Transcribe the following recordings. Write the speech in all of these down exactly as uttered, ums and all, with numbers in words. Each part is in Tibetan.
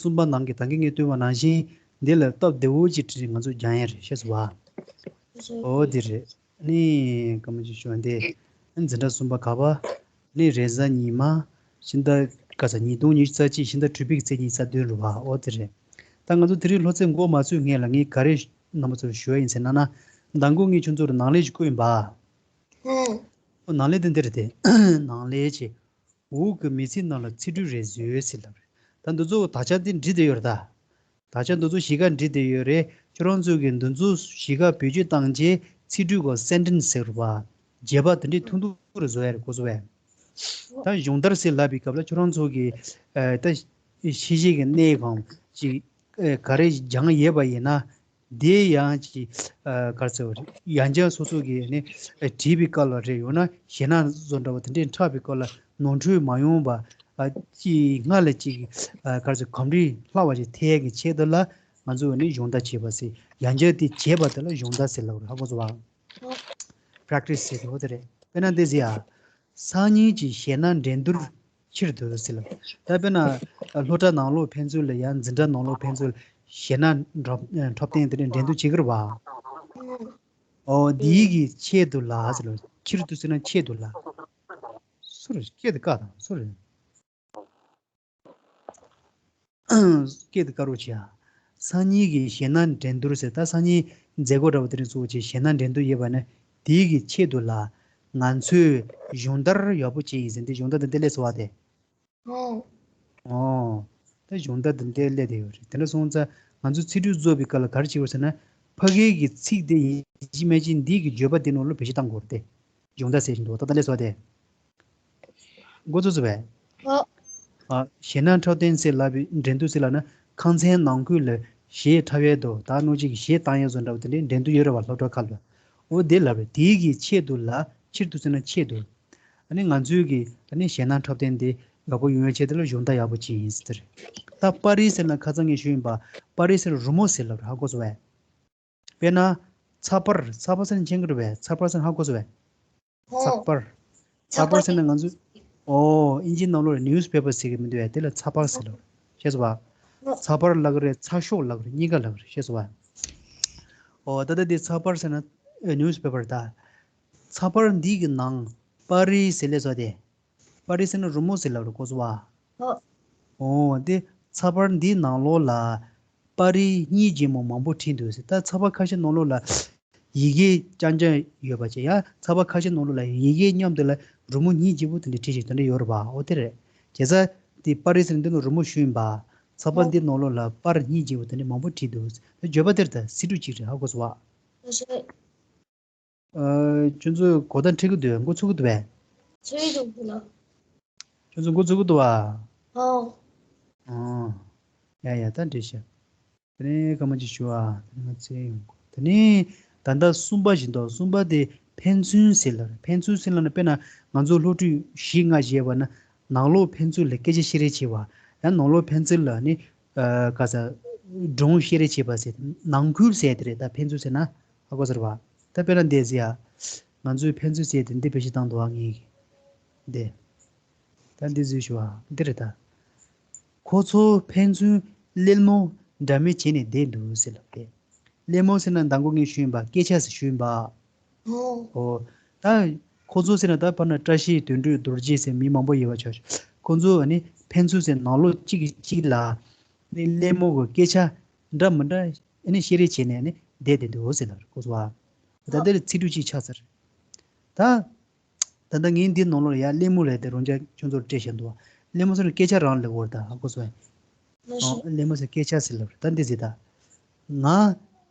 གསུམ་པ་ནང་གི་ད་གིན་ངས་བསྟན་པ་ནང་བཞིན་འདི་ལ་སྟབས་བདེ་བོ་ཅིག་བྲིས་ང་ཚོ་སྦྱང་ཡས་རེད། ཤེས་སོང་བ། ཨོ་དེ་རེད། ནི་སྐར་མ་ཅིག་ཞུ་བ་འདི། འཛིན་གྲྭ་གསུམ་པ་ག་པ། ནི་རེས་གཟའ་ཉི་མ། ཕྱི་ཟླ་ག་ས་ཉིས་སྟོང་ཉི་ཤུ་རྩ་གཅིག་ཕྱི་ཟླ་དྲུག་པའི་ཚེས་ཉི་ཤུ་རྩ་བདུན་རེད་བ། ཨོ་དེ་རེད། ད་ང་ཚོ་དེ་རིང་སློབ་ཚན་འགོ་མ་ཚུགས་སྔོན་ལ་ངས་ག་རེ་རྣམ་པ་ཚོར་ཞུ་བ་ཡིན་ཟེར་ན་ན། མདང་དགོང་ངས་ཁྱོད་ཚོར་ནང་ལས་ཞིག་བསྐུར་ཡིན་པ། ཨོ་ནང་ལས་དེ་འདི་རེད་དེ། ནང་ལས་ཅེས། འུ་གི་མི་ཚེ་ནང་ལ་ཚིག་འབྲུ་རེ་བཟོས་ཟེར་ལབ་རེད། ད་འདི་ཚོ་དག་ཆ་འདི་འབྲི་བསྡད་ཡོད་རེད་ད། དག་ཆ་འདི་ཚོ་གཞིས་ཀ་འབྲི་བསྡད་ཡོད་རེད། ཁྱོད་རང་ཚོ་གིས་འདི་ཚོ་གཞིས་ཀ་བེད་སྤྱོད་བཏང་རྗེས་ཚིག་འབྲུ་གོ་སེན་ཊེན་སི་ཟེར་བ། བརྗོད་པ་དེ་འདྲའི་ཐུང་ཐུང་རེ་བཟོ་ཡ་རེད་གོ་སོང་བས། ད་སྦྱོང་བརྡར་ཟེར་ལབ་པའི་སྐབས་ལ་ཁྱོད་རང་ཚོ་གིས་ཨ་ད་ཤེས་བྱའི་གི་གནས་གང་ཅིག་ཨ་ག་རེ་སྦྱངས་ཡོད་པ་ཡིན་ན། དེ་ཡང་ཅིག་ཨ་ག་རེ་ཟེར་བ་རེད། ཡང་བསྐྱར་སོ་སོ་གིས་ནི་ཨ་བྲིས་པའི་སྐབས་ལ་རེད། ཡང་ན་ཞེད་སྣང་བཟོ་འདྲ་བ་དེ་འདྲས་འཁྲབ་པའི་སྐབས་ལ་ནོར་འཁྲུལ་མ་ཡོང་བ། ཨ་ཅིག་སྔར་ལས་ཅིག་ཨ་ག་རེ་ཟེར། གོམས་འདྲིས་ལྷག་པ་ཞིག་ཐེབས་ཡག་གི་ཆེད་དུ་ལ་ང་ཚོས་ནི་སྦྱོང་བརྡར་བྱེད་པ་ཟེར། ཡང་བསྐྱར་དེ་བྱེད་པ་དེ་ལ་སྦྱོང་བརྡར་ཟེར་ལབ་རེད། ཧ་གོ་སོང་བ། པྲེག་ཊི་སི་ཟེར་དེ་འོ་དེ་རེད། དཔེར་ན་འདི་ཟེར་ཡ། སང་ཉིན་གྱི་ཞེད་སྣང་འགྲན་བསྡུར་ཕྱིར་བསྡུ་ཟེར་ལབ། ད་དཔེར་ན་སློབ་གྲྭ་ནང་ལོགས་ཕན་ཚུན་ལ་ཡང་འཛིན་གྲྭ་ནང་ལོགས་ཕན་ཚུན་ལ་ཞེད་སྣང་འཁྲབ་འཁྲབ་སྟངས་དེ་འདྲ་འགྲན་བསྡུར་བྱེད་ཀྱི་རེད་བ། ཨོ་འདིའི་གི་ཆེད་དུ་ལ་ཟེར་ལབ། ཕྱིར་བསྡུ་ཟེར་ན་ཆེད་དུ་ལ། སུ་རེད། སྐད་དེ་བཀག་དང་སུ་རེད། སྐད་དེ་བཀག་རོགས་བྱེད་ཨ། སང་ཉིན་གྱི་ཞེད་སྣང་འགྲན་བསྡུར་ཟེར། ད་སང་ཉིན་མཛད་སྒོ་འདྲ་བོ་དེ་རིང་ཚོགས་བྱས་ཞེད་སྣང་འགྲན་བསྡུར་ཡོད་པ་ན་དེའི་གི་ཆེད་དུ་ལ་ང་ཚོས་སྦྱོང་བརྡར་ཡག་པོ་བྱས་ཡིན་ཟེར། འདི་སྦྱོང་བརྡར་འདི་འདི་སླེབས་སོང་བ་དེ། ཨོ། ཨོ། ད་སྦྱོང་བརྡར་འདི་འདི་སླེབས་བསྡད་ཡོད་རེད། དེ་འདྲ་སོང་ཙང་ང་ཚོས་ཚིག་འབྲུ་རྫོགས་པའི་སྐབས་ལ་ག་རེ་བྱེད་དགོས་ཟེར་ན། ཕ་གིའི་གི་ཚིག་དེ་ཡིན་གཅིག་མིན་གཅིག་འདི་གི་བརྗོད་པ་དེ་ནང་ལ་བེད་སྤྱོད་གཏང་དགོས་རེད་དེ། སྦྱོང་བརྡར་ཟེར་བཞིན་འདུག་ད་ལྟ་སླེབས་སོང་བ་དེ། འགོ་ཚུགས་སོང་བས། ཨོ། ཨ། ཞེད་སྣང་འཁྲབ་སྟོན་ཟེར་ལབ་པའི་འགྲན་བསྡུར་ཟེར་ལབ་ན་ཁང་ཚན་ནང་ཁུལ་ལ་གཞས་འཁྲབ་ཡས་དང་ད་ནང་བཞིན་གྱི་གཞས་བཏང་ཡས་བཟོ་འདྲ་བོ་དེ་འདྲའི་འགྲན་བསྡུར་ཡོད་རེད་བ། སློབ་གྲྭ་ཁག་ལ། འོ་དེ་ལབ་རེད། དེའི་གི་ཆེད་དུ་ལ་ཕྱིར་བསྡུ་ཟེར་ན་ཆེད་དུ། ཨ་ནི་ང་ཚོའི་གི་ཨ་ནི་ཞེད་སྣང་འཁྲབ་སྟོན་དེ་ཡག་པོ་ཡོང་ཡས་ཆེད་དུ་ལ་སྦྱོང་བརྡར་ཡག་པོ་བྱས་ཡིན་ཟེར་དེ་རེད། ད་པར་རིས་ཟེར་ན་ཁ་སང་ངས་ཞུས་ཡིན་པ། པར་རིས་ཟེར་ན་རི་མོ་ཟེར་ལབ་རེད། ཧ་གོ་སོང་བས། དཔེར་ན། ཚགས་པར། ཚགས་པར་ཟེར་ན་མཁྱེན་གྱི་རེད་པས། ཚགས་པར་ཟེར་ན་ཧ་གོ་སོང་བས། ཨོ། ཚགས་པར། ཚགས་པར་ཟེར་ན་ང་ཚོས། ཨོ། ཨིན་ཇིའི་ནང་ལོགས་ལ་ནིའུ་སི་པེ་པར་ཟེར་གྱི་མི་འདུག་པས། དེ་ལ་ཚགས་པར་ཟེར་ལབ། ཤེས་སོང་བ། ཨོ། ཚགས་པར་ལབ་ཀྱི་རེད། ཚགས་ཤོག་ལབ་ཀྱི་རེད། གཉིས་ཀ་ལབ་ཀྱི་རེད། ཤེས་སོང་བ། ཨོ། ད་ལྟ་འདི་ཚགས་པར་ཟེར་ན་ཨེ་ནིའུ་སི་པེ་པར་ད། ཚགས་པར་འདི་གི་ནང་པར་རིས་ཟེར་སླེབས་སོང་དེ། པར་རིས་ཟེར་ན་རི་མོ་ཟེར་ལབ་རེད། གོ་སོང་བ། ཨོ། ཨོ་དེ་ཚགས་པར་འདིའི་ནང་ལོགས་ལ་པར་རིས་སྙིང་རྗེ་མོ་མང་པོ་བྲིས་འདུག་ཟེར། ད་ཚགས་པར་ཁ་ཤས་ནང་ལོགས་ལ་ཡི་གེ་རྐྱང་རྐྱང་ཡོད་པ་བྱས། ཡང་ཚགས་པར་ཁ་ཤས་ནང་ལོགས་ལ་ཡི་གེ་མཉམ་དུ་ལ་རི་མོ་སྙིང་རྗེ་པོ་དེ་འདྲ་བྲིས་ཤིག་དེ་འདྲ་ཡོད་རེད་པ། ཨོ་དེ་རེད། བྱས་ཙང་དེ་པར་རིས་ཟེར་ན་འདི་ནང་རི་མོ་ཞུས་ཡིན་པ། ཚགས་པར་འདིའི་ནང་ལོགས་ལ་པར་སྙིང་རྗེ་པོ་དེ་འདྲ་མང་པོ་བྲིས་འདུག་ཟེར། བརྗོད་པ་དེ་རེད། ད་ཚིག་འབྲུ་གཅིག་རེད། ཧ་གོ་སོང་བ། ཨ། ཁྱོད་ཚོས་གོ་བརྡ་འཕྲོད་ཀྱི་འདུག་འགོ་ཚུགས་ཀྱི་འདུག་པས། ཚོད་འདུག་ལ། ཁྱོད་ཚོས་འགོ་ཚུགས་ཀྱི་འདུག་པ། ཨོ། ཨོ། ཡ་ཡ། ད་འགྲིག་ཤག་དེ་ནས་སྐར་མ་གཅིག་ཞུ་ཨ། དེ་ནས་ང་བཙལ་ཡོང་གོ། དེ་ནས་ད་ལྟ་གསུམ་པ་ཞིག་འདུག་གསུམ་པ་དེ་ཕན་ཚུན་ཟེར་ལབ་རེད། ཕན་ཚུན་ཟེར་ལབ་ན་དཔེར་ན་ང་ཚོ་སློབ་ཕྲུག་བཞི་ལྔ་བྱས་པ་ན་ནང་ལོགས་ཕན་ཚུན་ལ་སྐད་ཆ་བཤད་རེས་བྱེད་པ། ཡང་ནང་ལོགས་ཕན་ཚུན་ལ་ནི་ཨ་ག་ས་སྒྲུང་བཤད་རེས་བྱེད་པ་ཟེར། ནང་ཁུལ་ཟེར་དེ་རེད། ད་ཕན་ཚུན་ཟེར་ན། ཧ་གོ་སོང་བ། ད་དཔེར་ན་འདི་ཟེར་ཡ། ང་ཚོས་ཕན་ཚུན་ཟེར་དེ་འདི་བེད་སྤྱོད་བཏང་འདུག་ཨ། ངས་འདི། ད་འདི་བཟོས་ཞུ་ཨ། འདི་རེད་ད། ཁོ་ཚོ་ཕན་ཚུན་གླེང་མོ་འདྲ་མིན་བྱས་ནས་བསྡད་འདུག་ཟེར་ལབ་རེད། གླེང་མོ་ཟེར་ན་མདང་དགོང་ངས་ཞུས་ཡིན་པ། སྐད་ཆ་ཟེར་ཞུས་ཡིན་པ། ཨོ། ཨོ། ད་ཁོ་ཚོ་ཟེར་ན་ད་བར་ན་བཀྲ་ཤིས་དོན་གྲུབ་རྡོ་རྗེ་ཟེར་མི་མང་པོ་ཡོད་པ་ཆོག་ཁོ་ཚོ་ཨ་ནི་ཕན་ཚུན་ཟེར་ནང་ལོགས་གཅིག་གིས་གཅིག་ལ་ནི་གླེང་མོ་གི་སྐད་ཆ་འདྲ་མི་འདྲ་ཨ་ནི་བཤད་རེས་བྱས་ནས་ཨ་ནི་བསྡད་བསྡད་འདུག་ཟེར་ལབ་རེད། ཁོ་ཚོ་ཨ། ད་འདིར་ཚིག་འབྲུ་གཅིག་ཆགས་ཚར། ད། ད་ལྟ་ངས་འདི་ནང་ལོགས་ལ་ཡ་གླེང་མོ་ལབ་དེ་རང་ཅག་ཁྱོད་ཚོར་སྤྲད་བཞག་འདུག་བ། གླེང་མོ་ཟེར་ན་སྐད་ཆ་རང་ལབ་དགོས་རེད་ད། ཧ་གོ་སོང་ངས། ཨོ། གླེང་མོ་ཟེར་སྐད་ཆ་ཟེར་ལབ་རེད། ད་འདི་ཟེར་ད། ང་།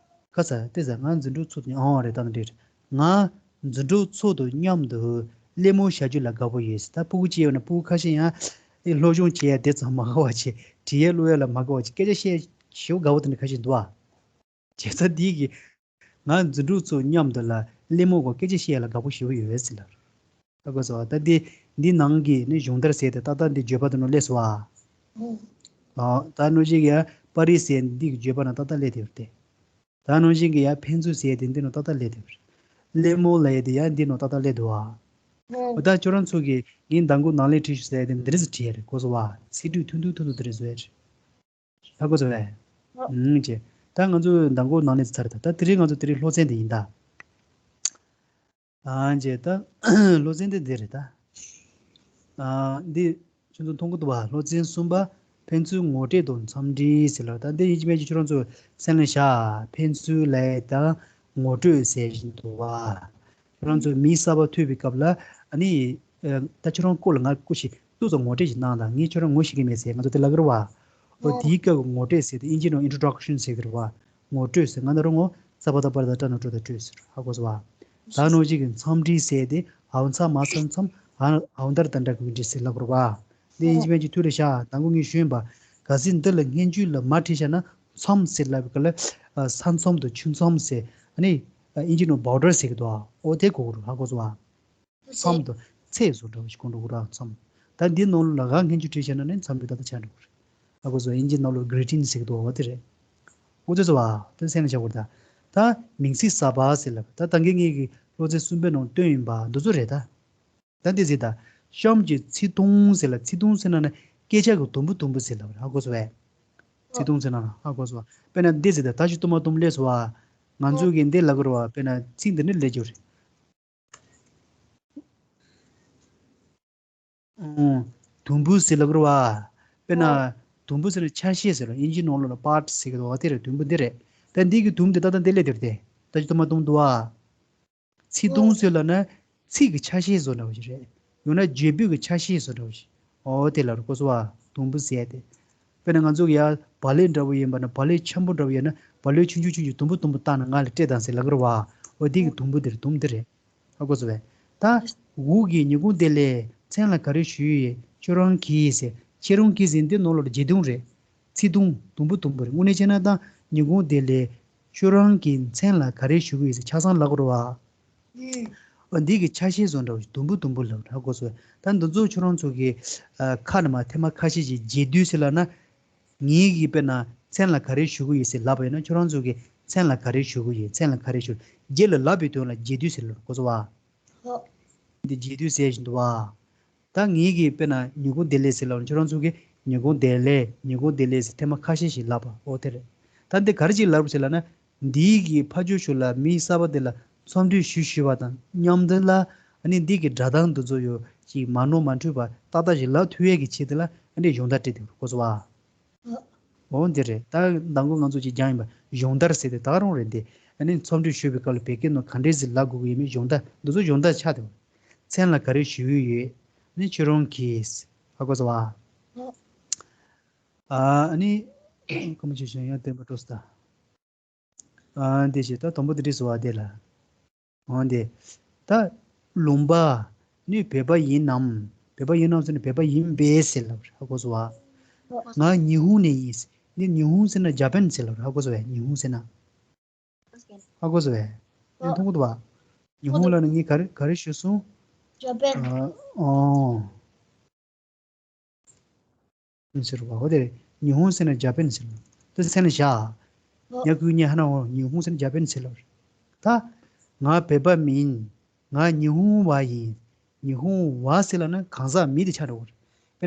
ཁ་ས་དེ་ཟེར། ང་འཛིན་གྲོགས་ཚོ་དང་། ཨོ་རེད། ད་འདི་རེད། ང་འཛིན་གྲོགས་ཚོ་དང་མཉམ་དུ་གླེང་མོ་བྱ་རྒྱུ་ལ་དགའ་པོ་ཡོད་ཟེར། ད་སྤུ་གུ་གཅིག་ཡོད་ན་སྤུ་གུ་ཁ་ཤས་ཡང་སློབ་སྦྱོང་བྱེད་ཡ་དེ་ཙམ་མ་དགའ་བ་བྱེད། བྲིས་ཡ་ཀློག་ཡ་ལ་མ་དགའ་བ་བྱེད། སྐད་ཆ་བཤད་ཞེ་པོ་དགའ་པོ་དེ་འདྲ་ཁ་ཤས་འདུག་བ། བྱས་ཙང་འདི་གིས་ང་འཛིན་གྲོགས་ཚོ་མཉམ་དུ་ལ་གླེང་མོ་གོ་སྐད་ཆ་བཤད་ཡ་ལ་དགའ་པོ་ཞེ་པོ་ཡོད་ཟེར་ལབ། ཧ་གོ་སོང་། ད་འདི་འདི་ནང་གི་ནི་སྦྱོང་བརྡར་ཟེར་དེ་ཏག་ཏག་འདི་བརྗོད་པ་དེ་ནང་སླེབས་སོང་ཨ། ཨོ། ད་ནང་བཞིན་གྱི་ཡ་པར་རིས་ཟེར་འདི་གི་བརྗོད་པ་ནང་ཏག་ཏག་སླེབས་དེ་ཡོད་དེ། ད་ནང་བཞིན་གྱི་ཡ་ཕན་ཚུན་ཟེར་དེ་འདི་ནང་ཏག་ཏག་སླེབས་དེ་ཡོད། གླེང་མོ་ལབ་ཡ་དེ་ཡ་འདི་ནང་ཏག་ཏག་སླེབས་འདུག་ཨ། ཨོ། ད་ཁྱོད་རང་ཚོ་གིས་ངས་མདང་དགོང་ནང་ལས་བྲིས་ཤོག་ཟེར་ཡ་དེ་འདི་རེད་ཟེར་བྲིས་ཡ་རེད། གོ་སོང་བ། ཚིག་འབྲུ་ཐུང་ཐུང་ཐུང་ཐུང་དེ་རེད་བཟོ་ཡ་རེད། ཧ་གོ་སོང་ངས། ཨང་། ཅེ། ད་ང་ཚོ་མདང་དགོང་ནང་ལས་ཚར་ད། ད་དེ་རིང་ང་ཚོ་དེ་རིང་སློབ་ཚན་དེ་ཡིན་ད། ཨང་། ཅེ། ད་སློབ་ཚན་དེ་འདི་རེད་ད། ཨང་། འདི་ཁྱོད་ཚོ་མཐོང་གི་འདུག་བ། སློབ་ཚན་གསུམ་པ། ཕན་ཚུན་ངོ་སྤྲོད་དང་འཚམས་འདྲི་ཟེར་ལ། ད་འདི་ཡིན་གཅིག་མིན་གཅིག་ཁྱོད་རང་ཚོ་སེམས་ལ་བཞག། ཕན་ཚུན་ལབ་དང་ངོ་སྤྲོད་ཟེར་བཞིན་འདུག་བ། ཁྱོད་རང་ཚོ་མི་གསར་པ་ཐུག་པའི་སྐབས་ལ། ཨ་ནི། ཨ། ད་ཁྱོད་རང་སྐོར་ལ་ང་སྐུ་ཞིག་ཏོག་ཙམ་ངོ་སྤྲོད་ཞིག་གནང་དང་། ངས་ཁྱོད་རང་ངོ་ཤེས་ཀྱི་མེད་ཟེར་ང་ཚོ་དེ་ལབ་ཀྱི་རེད་བ། འོ། དེའི་སྐབས་ཀྱི་ངོ་སྤྲོད་ཟེར་དེ་དབྱིན་ཇིའི་ནང་introduction ཟེར་གྱི་རེད་བ། ངོ་སྤྲོད་ཟེར། ང་ན་རུ་ངོ་ཙ་པ་ད་པར་ད་ཏྲ་ན་སྤྲོ་ད་སྤྲོད་ཟེར། ཧ་གོ་སོང་བ། ད་ནང་བཞིན་གྱི་འཚམས་འདྲི་ཟེར་དེ་ཨའོ་ཚ་མ་ཚ་མཚམས། ཨ། ཨའོ་འདར་ད་འདྲ་གི་འདྲི་ཟེར་ལབ་དགོས་རེད་བ། འདི་དབྱིན་ཇི་སྨན་གྱི་ཐུགས་ལ་བཞག། དང་པོ་ངས་ཞུས་པ། གལ་སྲིད་འདི་ལ་སྔོན་འཇུག་ལ་མ་བྲིས་བཞག་ན་མཚམས་ཟེར་ལབ་པའི་སྐབས་ལ། ཨ། ས་མཚམས་དང་ཆུ་མཚམས་ཟེར། ཨ་ནི། ཨ། དབྱིན་ཇི་ནང་border ཟེར་གྱི་འདུག་ཨ། འོ་དེ་གོ་དགོས་རེད། ཧ་གོ་སོང་བ། མཚམས་དང་ཚད་བཟོ་འདྲ་བ་ཞིག་གོ་འགྲོ་གི་རེད། མཚམས། ད་འདི་ནང་ལ་ག་སྔོན་འཇུག་བྲིས་བཞག་ན་ནི་མཚམས་རེད། ད་ལྟ་ཆགས་འགྲོ་གི་རེད། ཨ། གོ་སོང་། དབྱིན་ཇིའི་ནང་ལ་greeting ཟེར་གྱི་འདུག་བ། དེ་རེད། འོ་དེ་ཚོ་བ། དེ་སེམས་ལ་བཞག་དགོས་རེད་ད། ད་མིང་ཚིག་གསར་པ་ཟེར་ལབ། ད་ད་གིན་ངེད་ཀྱི་སློབ་ཚན་གསུམ་པའི་ནང་བཏོན་ཡིན་པ་འདི་ཚོ་རེད་ད། ད་འདི་ཟེར་ད། གཤམ་གྱི་ཚིག་ཐུང་ཟེར་ལ། ཚིག་ཐུང་ཟེར་ན་ནི་སྐད་ཆ་གི་དུམ་བུ་དུམ་བུ་ཟེར་ལབ་རེད། ཧ་གོ་སོང་བས། ཚིག་ཐུང་ཟེར་ན་ཧ་གོ་སོང་བ། དཔེར་ན་འདི་ཟེར་ད། ད་ཅི་ཏུ་མ་ཏུམ་ལས་སོ་བ། ང་ཚོ་གིས་འདི་ལབ་དགོས་རེད་བ། དཔེར་ན་ཚིག་འདི་ནི་ལས་རྒྱུ་རེད། ཨང་། དུམ་བུ་ཟེར་ལབ་རེད་བ། དཔེར་ན། ཨོ། དུམ་བུ་ཟེར་ན་ཆ་ཤས་ཟེར་རོ། དབྱིན་ཇི་ནང་ལོགས་ལ་part ཟེར་གི་འདུག་བ། དེ་རེད། དུམ་བུ་འདི་རེད། ད་འདི་གི་དུམ་བུ་འདི་ད་ལྟ་འདི་ལས་དེར་དེ། ད་ཅི་ཏུ་མ་ཏུམ་འདུག་བ། ཚིག་ཐུང་ཟེར་ལབ་ན་ཚིག་གི་ཆ་ཤས་བཟོ་འདྲ་བ་ཞིག་རེད། ཡང་ན་བརྗོད་པོད་ཀྱི་ཆ་ཤས་བཟོ་འདྲ་བ་ཞིག་ཨོ་དེ་ལ་རུ་གོ་སོང་བ། དུམ་བུ་ཟེར་ཏེ། དཔེར་ན་ང་ཚོ་གི་ཡ་བག་ལེབ་འདྲ་བོ་ཡིན་པ་ན། བག་ལེབ་ཆེན་པོ་འདྲ་བོ་ཡོད་ན་བག་ལེབ་ཆུང་ཆུང་ཆུང་ཆུང་དུམ་བུ་དུམ་བུ་བཏང་ནས་ང་ལ་སྤྲད་དང་ཟེར་ལབ་ཀྱི་རེད་བ། ཨོ་དེ་གི་དུམ་བུ་དེ་རེད། དུམ་དེ་རེད། ཧ་གོ་སོང་བས། ད་འུ་གི་ཉིན་གུང་བདེ་ལེགས། མཚན་ལ་ག་རེ་ཞུ་ཡི། ཁྱོད་རང་གིས་ཟེར། ཁྱེད་རང་གིས་ཟེར་འདི་ནང་ལོགས་ལ་བརྗེ་དུང་རེད། ཚིག་ཐུང་དུམ་བུ་དུམ་བུ་རེད། དངོས་གནས་བྱས་ན་ད་ཉིན་གུང་བདེ་ལེགས། ཁྱོད་རང་གི་མཚན་ལ་ག་རེ་ཞུ་གི་ཡོད་ཟེར་ཆ་ཚང་ལབ་དགོས་རེད་བ། ཨ། འདི་གི་ཆ་ཤས་བཟོ་འདྲ་བོ་ཞིག་དུམ་བུ་དུམ་བུ་ལབ་ར་གོ་སོང་། ད་འདི་ཚོ་ཁྱོད་རང་ཚོ་གི། ཨ། ཁ་ནས་མར་ཐེངས་མ་ཁ་ཤས་ཤིག་བརྗེ་དུས་ཟེར་ལབ་ན། ངེད་ཀྱིས་དཔེར་ན་མཚན་ལ་ག་རེ་ཞུ་གི་ཡོད་ཟེར་ལབ་པ་ཡིན་ན། ཁྱོད་རང་ཚོ་གི་མཚན་ལ་ག་རེ་ཞུ་གི་ཡོད། མཚན་ལ་ག་རེ་ཞུ། རྗེས་ལ་ལབ་པའི་དོན་ལ་བརྗེ་དུས་ཟེར་ལབ་གོ་སོང་བ། འདི་བརྗེ་དུས་ཟེར་བཞིན་འདུག་བ། ད་ངེད་ཀྱིས་དཔེར་ན་ཉིན་གུང་བདེ་ལེགས་ཟེར་ལབ་ན། ཁྱོད་རང་ཚོ་གིས་ཉིན་གུང་བདེ་ལེགས། ཉིན་གུང་བདེ་ལེགས་ཟེར་ཐེངས་མ་ཁ་ཤས་ཤིག་ལབ་པ། ཨོ་དེ་རེད། ད་འདི་ག་རེ་ཅིག་ལབ་ཟེར་ལབ་ན། འདིའི་གི་ཕ་ཇོ་ཤུ་ལ་མི་གསར་པ་དེ་ལ་འཚམས་འདྲི་ཞུ་ཞུ་བ་དང་མཉམ་དུ་ལ། ཨ་ནི་འདི་གི་སྒྲ་གདངས་འདི་ཚོ་ཡོད་ཅིག་མ་ནོར་མ་འཁྲུལ་བ་ཏག་ཏག་ཞིག་ལབ་ཐུབ་ཡས་ཀྱི་ཆེད་དུ་ལ། ཨ་ནི་སྦྱོང་བརྡར་སྤྲད་དེ་གོ་སོང་བ། ཨོ་འདི་རེད། ད་མདང་དགོང་ང་ཚོ་ཅིག་སྦྱངས་ཡིན་པ། སྦྱོང་བརྡར་ཟེར་དེ་ད་རུང་རེད་འདི། ཨ་ནི་འཚམས་འདྲི་ཞུ་བའི་སྐབས་ལ་བོད་སྐད་ནང་ག་འདྲས་ཟིག་ལབ་དགོས་ཀྱི་ཡིན་མིན་སྦྱོང་བརྡར་འདི་ཚོ་སྦྱོང་བརྡར་ཆགས་བསྡད་པ། མཚན་ལ་ག་རེ་ཞུ་གི་ཡོད། ཨ་ནི་ཁྱོད་རང་གིས། ཧ་གོ་སོང་བ། ཨ་ནི། ཁ་མ་ཆེ་ཞང་ཡང་བསྟན་པ་སྤྲོ་སྟ། ཨ་འདི་ཞེས་ད་དང་པོ་འདི་འདྲས་སོ་བ་དེ་ལ། འོ་འདི། ད་ལུང་པ། ནི་བོད་པ་ཡིན་ནམ། བོད་པ་ཡིན་ནམ་ཟེར་ན་བོད་པ་ཡིན་པས་ཟེར་ལབ་རེད། ཧ་གོ་སོང་བ། ང་ཉི་ཧོང་ནས་ཡིན། འདི་ཉི་ཧོང་ཟེར་ན་ཇ་པན་ཟེར་ལབ་རེད། ཧ་གོ་སོང་བས། ཉི་ཧོང་ཟེར་ན། ཧ་གོ་སོང་བས། འདི་མཐོང་གི་འདུག་བ། ཉི་ཧོང་ལབ་ན་ངས་ག་རེ་ག་རེ་ཞུས་སོང་། ཇ་པན། ཨ། ཨོ། ཟེར་བ། འོ་དེ་རེད། ཉི་ཧོང་ཟེར་ན་ཇ་པན་ཟེར་ལ། དེ་སེམས་ལ་བཞག། ཉ་ཀུན་ཉ་ཧ་ན་འོ། ཉི་ཧོང་ཟེར་ན་ཇ་པན་ཟེར་ལ། ད་ང་བོད་པ་མིན། ང་ཉི་ཧོང་བ་ཡིན། ཉི་ཧོང་བ་ཟེར་ལབ་ན་གང་ཟག་མི་དེ་ཆགས་འགྲོ་གི་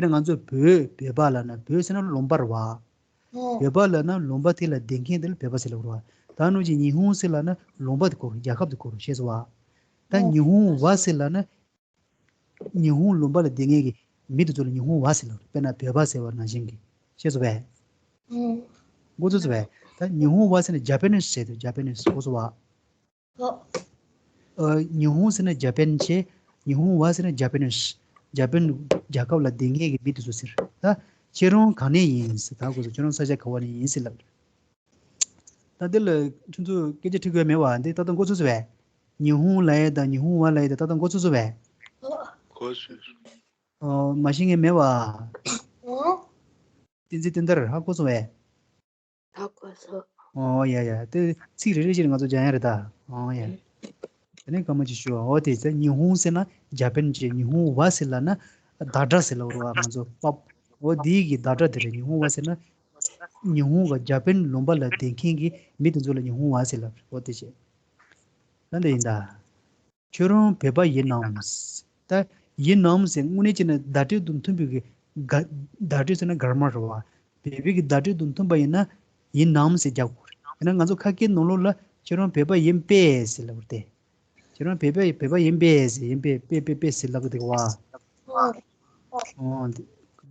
རེད། དཔེར་ན་ང་ཚོ་བོད། བོད་པ་ལབ་ན། བོད་ཟེར་ན་ལུང་པ་རེད་བ། བོད་པ་ལབ་ན་ལུང་པ་དེ་ལ་བསྡད་མཁན་དེ་ལ་བོད་པ་ཟེར་ལབ་རེད་བ། ད་ནུ་ཅིག་ཉི་ཧོང་ཟེར་ལབ་ན་ལུང་པ་དེ་གོ་རེད། རྒྱལ་ཁབ་དེ་གོ་རེད། ཤེས་སོང་བ། ད་ཉི་ཧོང་བ་ཟེར་ལབ་ན། ཉི་ཧོང་ལུང་པ་ལ་བསྡད་མཁན་གྱི་མི་དེ་ཚོ་ལ་ཉི་ཧོང་བ་ཟེར་ལབ་རེད། དཔེར་ན་བོད་པ་ཟེར་བ་ནང་བཞིན་གྱི། ཤེས་སོང་བས། ཨང་། མགོ་ཚོས་སོང་བས། ད་ཉི་ཧོང་བ་ཟེར་ན་ཇ་པ་ནིས་ཟེར་དུས། ཇ་པ་ནིས། གོ་སོང་བ། ཨོ། ཨ། ཉི་ཧོང་ཟེར་ན་ཇ་པན་བྱས། ཉི་ཧོང་བ་ཟེར་ན་ཇ་པ་ནིས། ཇ་པན་རྒྱལ་ཁབ་ལ་བསྡད་མཁན་གྱི་མི་དེ་ཚོ་ཟེར། ད་ཁྱེད་རང་གང་ནས་ཡིན་ཟེར། ད་གོ་སོང་། ཁྱེད་རང་ས་ཆ་ག་བ་ནས་ཡིན་ཟེར་ལབ་རེད། ད་འདི་ལ་ཁྱོད་ཚོ་སྐད་ཆ་དྲི་དགོས་མེད་བ། འདི་ད་ལྟ་མགོ་ཚོས་སོང་བས། ཉི་ཧོང་ལབ་ཡས་དང་ཉི་ཧོང་བ་ལབ་ཡས་དེ་ད་ལྟ་མགོ་ཚོས་སོང་བས། གོ་སོང་། ཨོ། མ་ཤེས་མཁན་མེད་བ། ཨོ། བསྟན་འཛིན་བསྟན་དར་ཧ་གོ་སོང་བས། ཧ་གོ་སོང་། ཨོ་ཡ་ཡ། དེ་ཚིག་རེ་རེ་བཞིན་ང་ཚོ་སྦྱང་ཡ་རེད་ད། ཨོ་ཡ། དེ་ནས་སྐར་མ་གཅིག་ཞུ་བ། ཨོ་དེ་ཚེ་ཉི་ཧོང་ཟེར་ན་ཇ་པན་བྱས། ཉི་ཧོང་བ་ཟེར་ལབ་ན་བདག་སྒྲ་ཟེར་ལབ་རེད་བ། ང་ཚོ་པབ། ཨོ་དེའི་གི་བདག་སྒྲ་དེ་རེད། ཉི་ཧོང་བ་ཟེར་ན། ཉི་ཧོང་ག་ཇ་པན་ལུང་པ་ལ་བསྡད་མཁན་གྱི་མི་དེ་ཚོ་ལ་ཉི་ཧོང་བ་ཟེར་ལབ་རེད། ཨོ་དེ་བྱས། ད་འདི་ཡིན་ད། ཁྱོད་རང་བོད་པ་ཡིན་ནམ། ད་ཡིན་ནམ་ཟེར་དངོས་གནས་བྱས་ན་བརྡ་སྤྲོད་དང་མཐུན་པའི་གི་ག་བརྡ་སྤྲོད་ཟེར་ན་གྷར་མར་རེད་བ། བོད་པའི་གི་བརྡ་སྤྲོད་དང་མཐུན་པ་ཡིན་ན་ཡིན་ནམ་ཟེར་རྒྱག་དགོས་རེད། ཡིན་ན་ང་ཚོ་ཁ་སྐད་ནང་ལོགས་ལ་ཁྱེད་རང་བོད་པ་ཡིན་པས་ཟེར་ལབ་དགོས་རེད་དེ། ཁྱེད་རང་བོད་པ་བོད་པ་ཡིན་པས་ཟེར། ཡིན་པས། པས་པས་པས་ཟེར་ལབ་དགོས་འདུག་ག། ཨོ། འདི་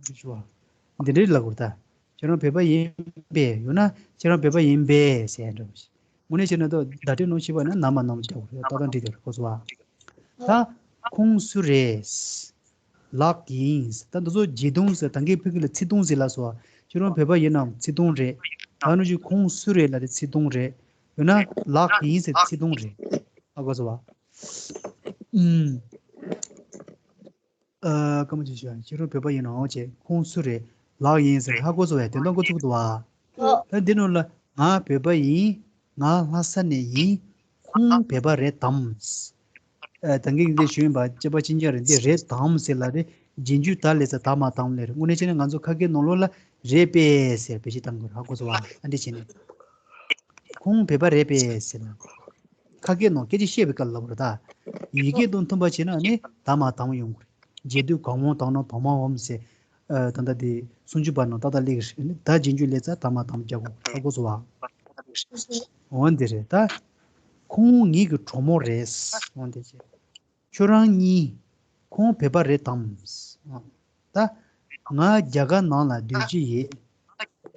འདི་ཞུ་བ། འདི་འདྲའི་ལབ་དགོས་རེད་ད། ཁྱེད་རང་བོད་པ་ཡིན་པས། ཡང་ན་ཁྱེད་རང་བོད་པ་ཡིན་པས་ཟེར་འདྲ་བོ་ཞིག་དངོས་གནས་བྱས་ན་ད་བརྡ་སྤྲོད་ནང་བྱས་པ་ན་ནམ་མ་ནམ་རྒྱག་དགོས་རེད། ཏག་ཏག་འགྲིག་འདུག་ག། གོ་སོང་ང་། ད་ཁོང་སུ་རེད། ལགས་ཡིན། ད་འདི་ཚོ་བརྗེ་དུང་ཟེར། ད་གིན་ཕ་གི་ལ་ཚིག་དུང་ཟེར་ལབ་སོང་བ། ཁྱེད་རང་བོད་པ་ཡིན་ནམ། ཚིག་དུང་རེད། ད་ནུ་ཅིག་ཁོང་སུ་རེད་ལབ་དེ་ཚིག་དུང་རེད། ཡང་ན་ལགས་ཡིན་ཟེར་ཚིག་དུང་རེད། ཧ་གོ་སོང་བ། ཨུམ། ཨ། སྐར་མ་ཅིག་ཞུ། ཁྱེད་རང་བོད་པ་ཡིན་ནམ་ཟེར། ཁོང་སུ་རེད། ལགས་ཡིན་ཟེར། ཧ་གོ་སོང་བས། དོན་དག་གོ་ཚུགས་འདུག་བ། ད་འདི་ནང་ལ་ང་བོད་པ་ཡིན། ང་ལྷ་ས་ནས་ཡིན། ཁོང་བོད་པ་རེད་དམ། ཨ། ད་གིན་འདི་ཞུས་ཡིན་པ། སྐྱེས་པ་ཅི་འདྲ་རེད། འདི་རེད་དམ་ཟེར་ལབ་རེད། རྗེས་འཇུག་ད་ལས་ས་ད་མ་དམ་ལས་རེད། དངོས་གནས་བྱས་ན་ང་ཚོ་ཁ་སྐད་ནང་ལོགས་ལ་རེད་པས་ཟེར་བེད་སྤྱོད་གཏང་དགོས་རེད། ཧ་གོ་སོང་བ། ཨ་འདྲ་བྱས་ནས། ཁོང་བོད་པ་རེད་པས་ཟེར་ན། ཁ་སྐད་ནང་སྐད་ཆ་བཤད་པའི་སྐབས་ལ་ལབ་དགོས་རེད་ད། ཡི་གེ་དང་མཐུན་པ་བྱས་ན་ནི་ད་མ་དམ་ཡོང་དགོས་རེད། རྗེས་ཟློས་གང་མང་བཏང་ན་བ་མ་འམ་ཟེར། ཨ། ད་ལྟ་དེ་སུམ་ཅུ་པ་ནང་ཏག་ཏག་སླེབས་ཀྱི་རེད། ད་རྗེས་འཇུག་སླེབས་ཙང་ད་མ་དམ་རྒྱག་དགོས་རེད། ཧ་གོ་སོང་བ། འོ་འདི་རེད་ད། ཁོང་ངེད་ཀྱི་གྲོགས་མོ་རེད། འོ་འདི་བྱས། ཁྱོད་རང་གཉིས། ཁོང་བོད་པ་རེད་དམ། ད། ང་རྒྱ་གར་ནང་ལ་སྡོད་ཀྱི་ཡོད།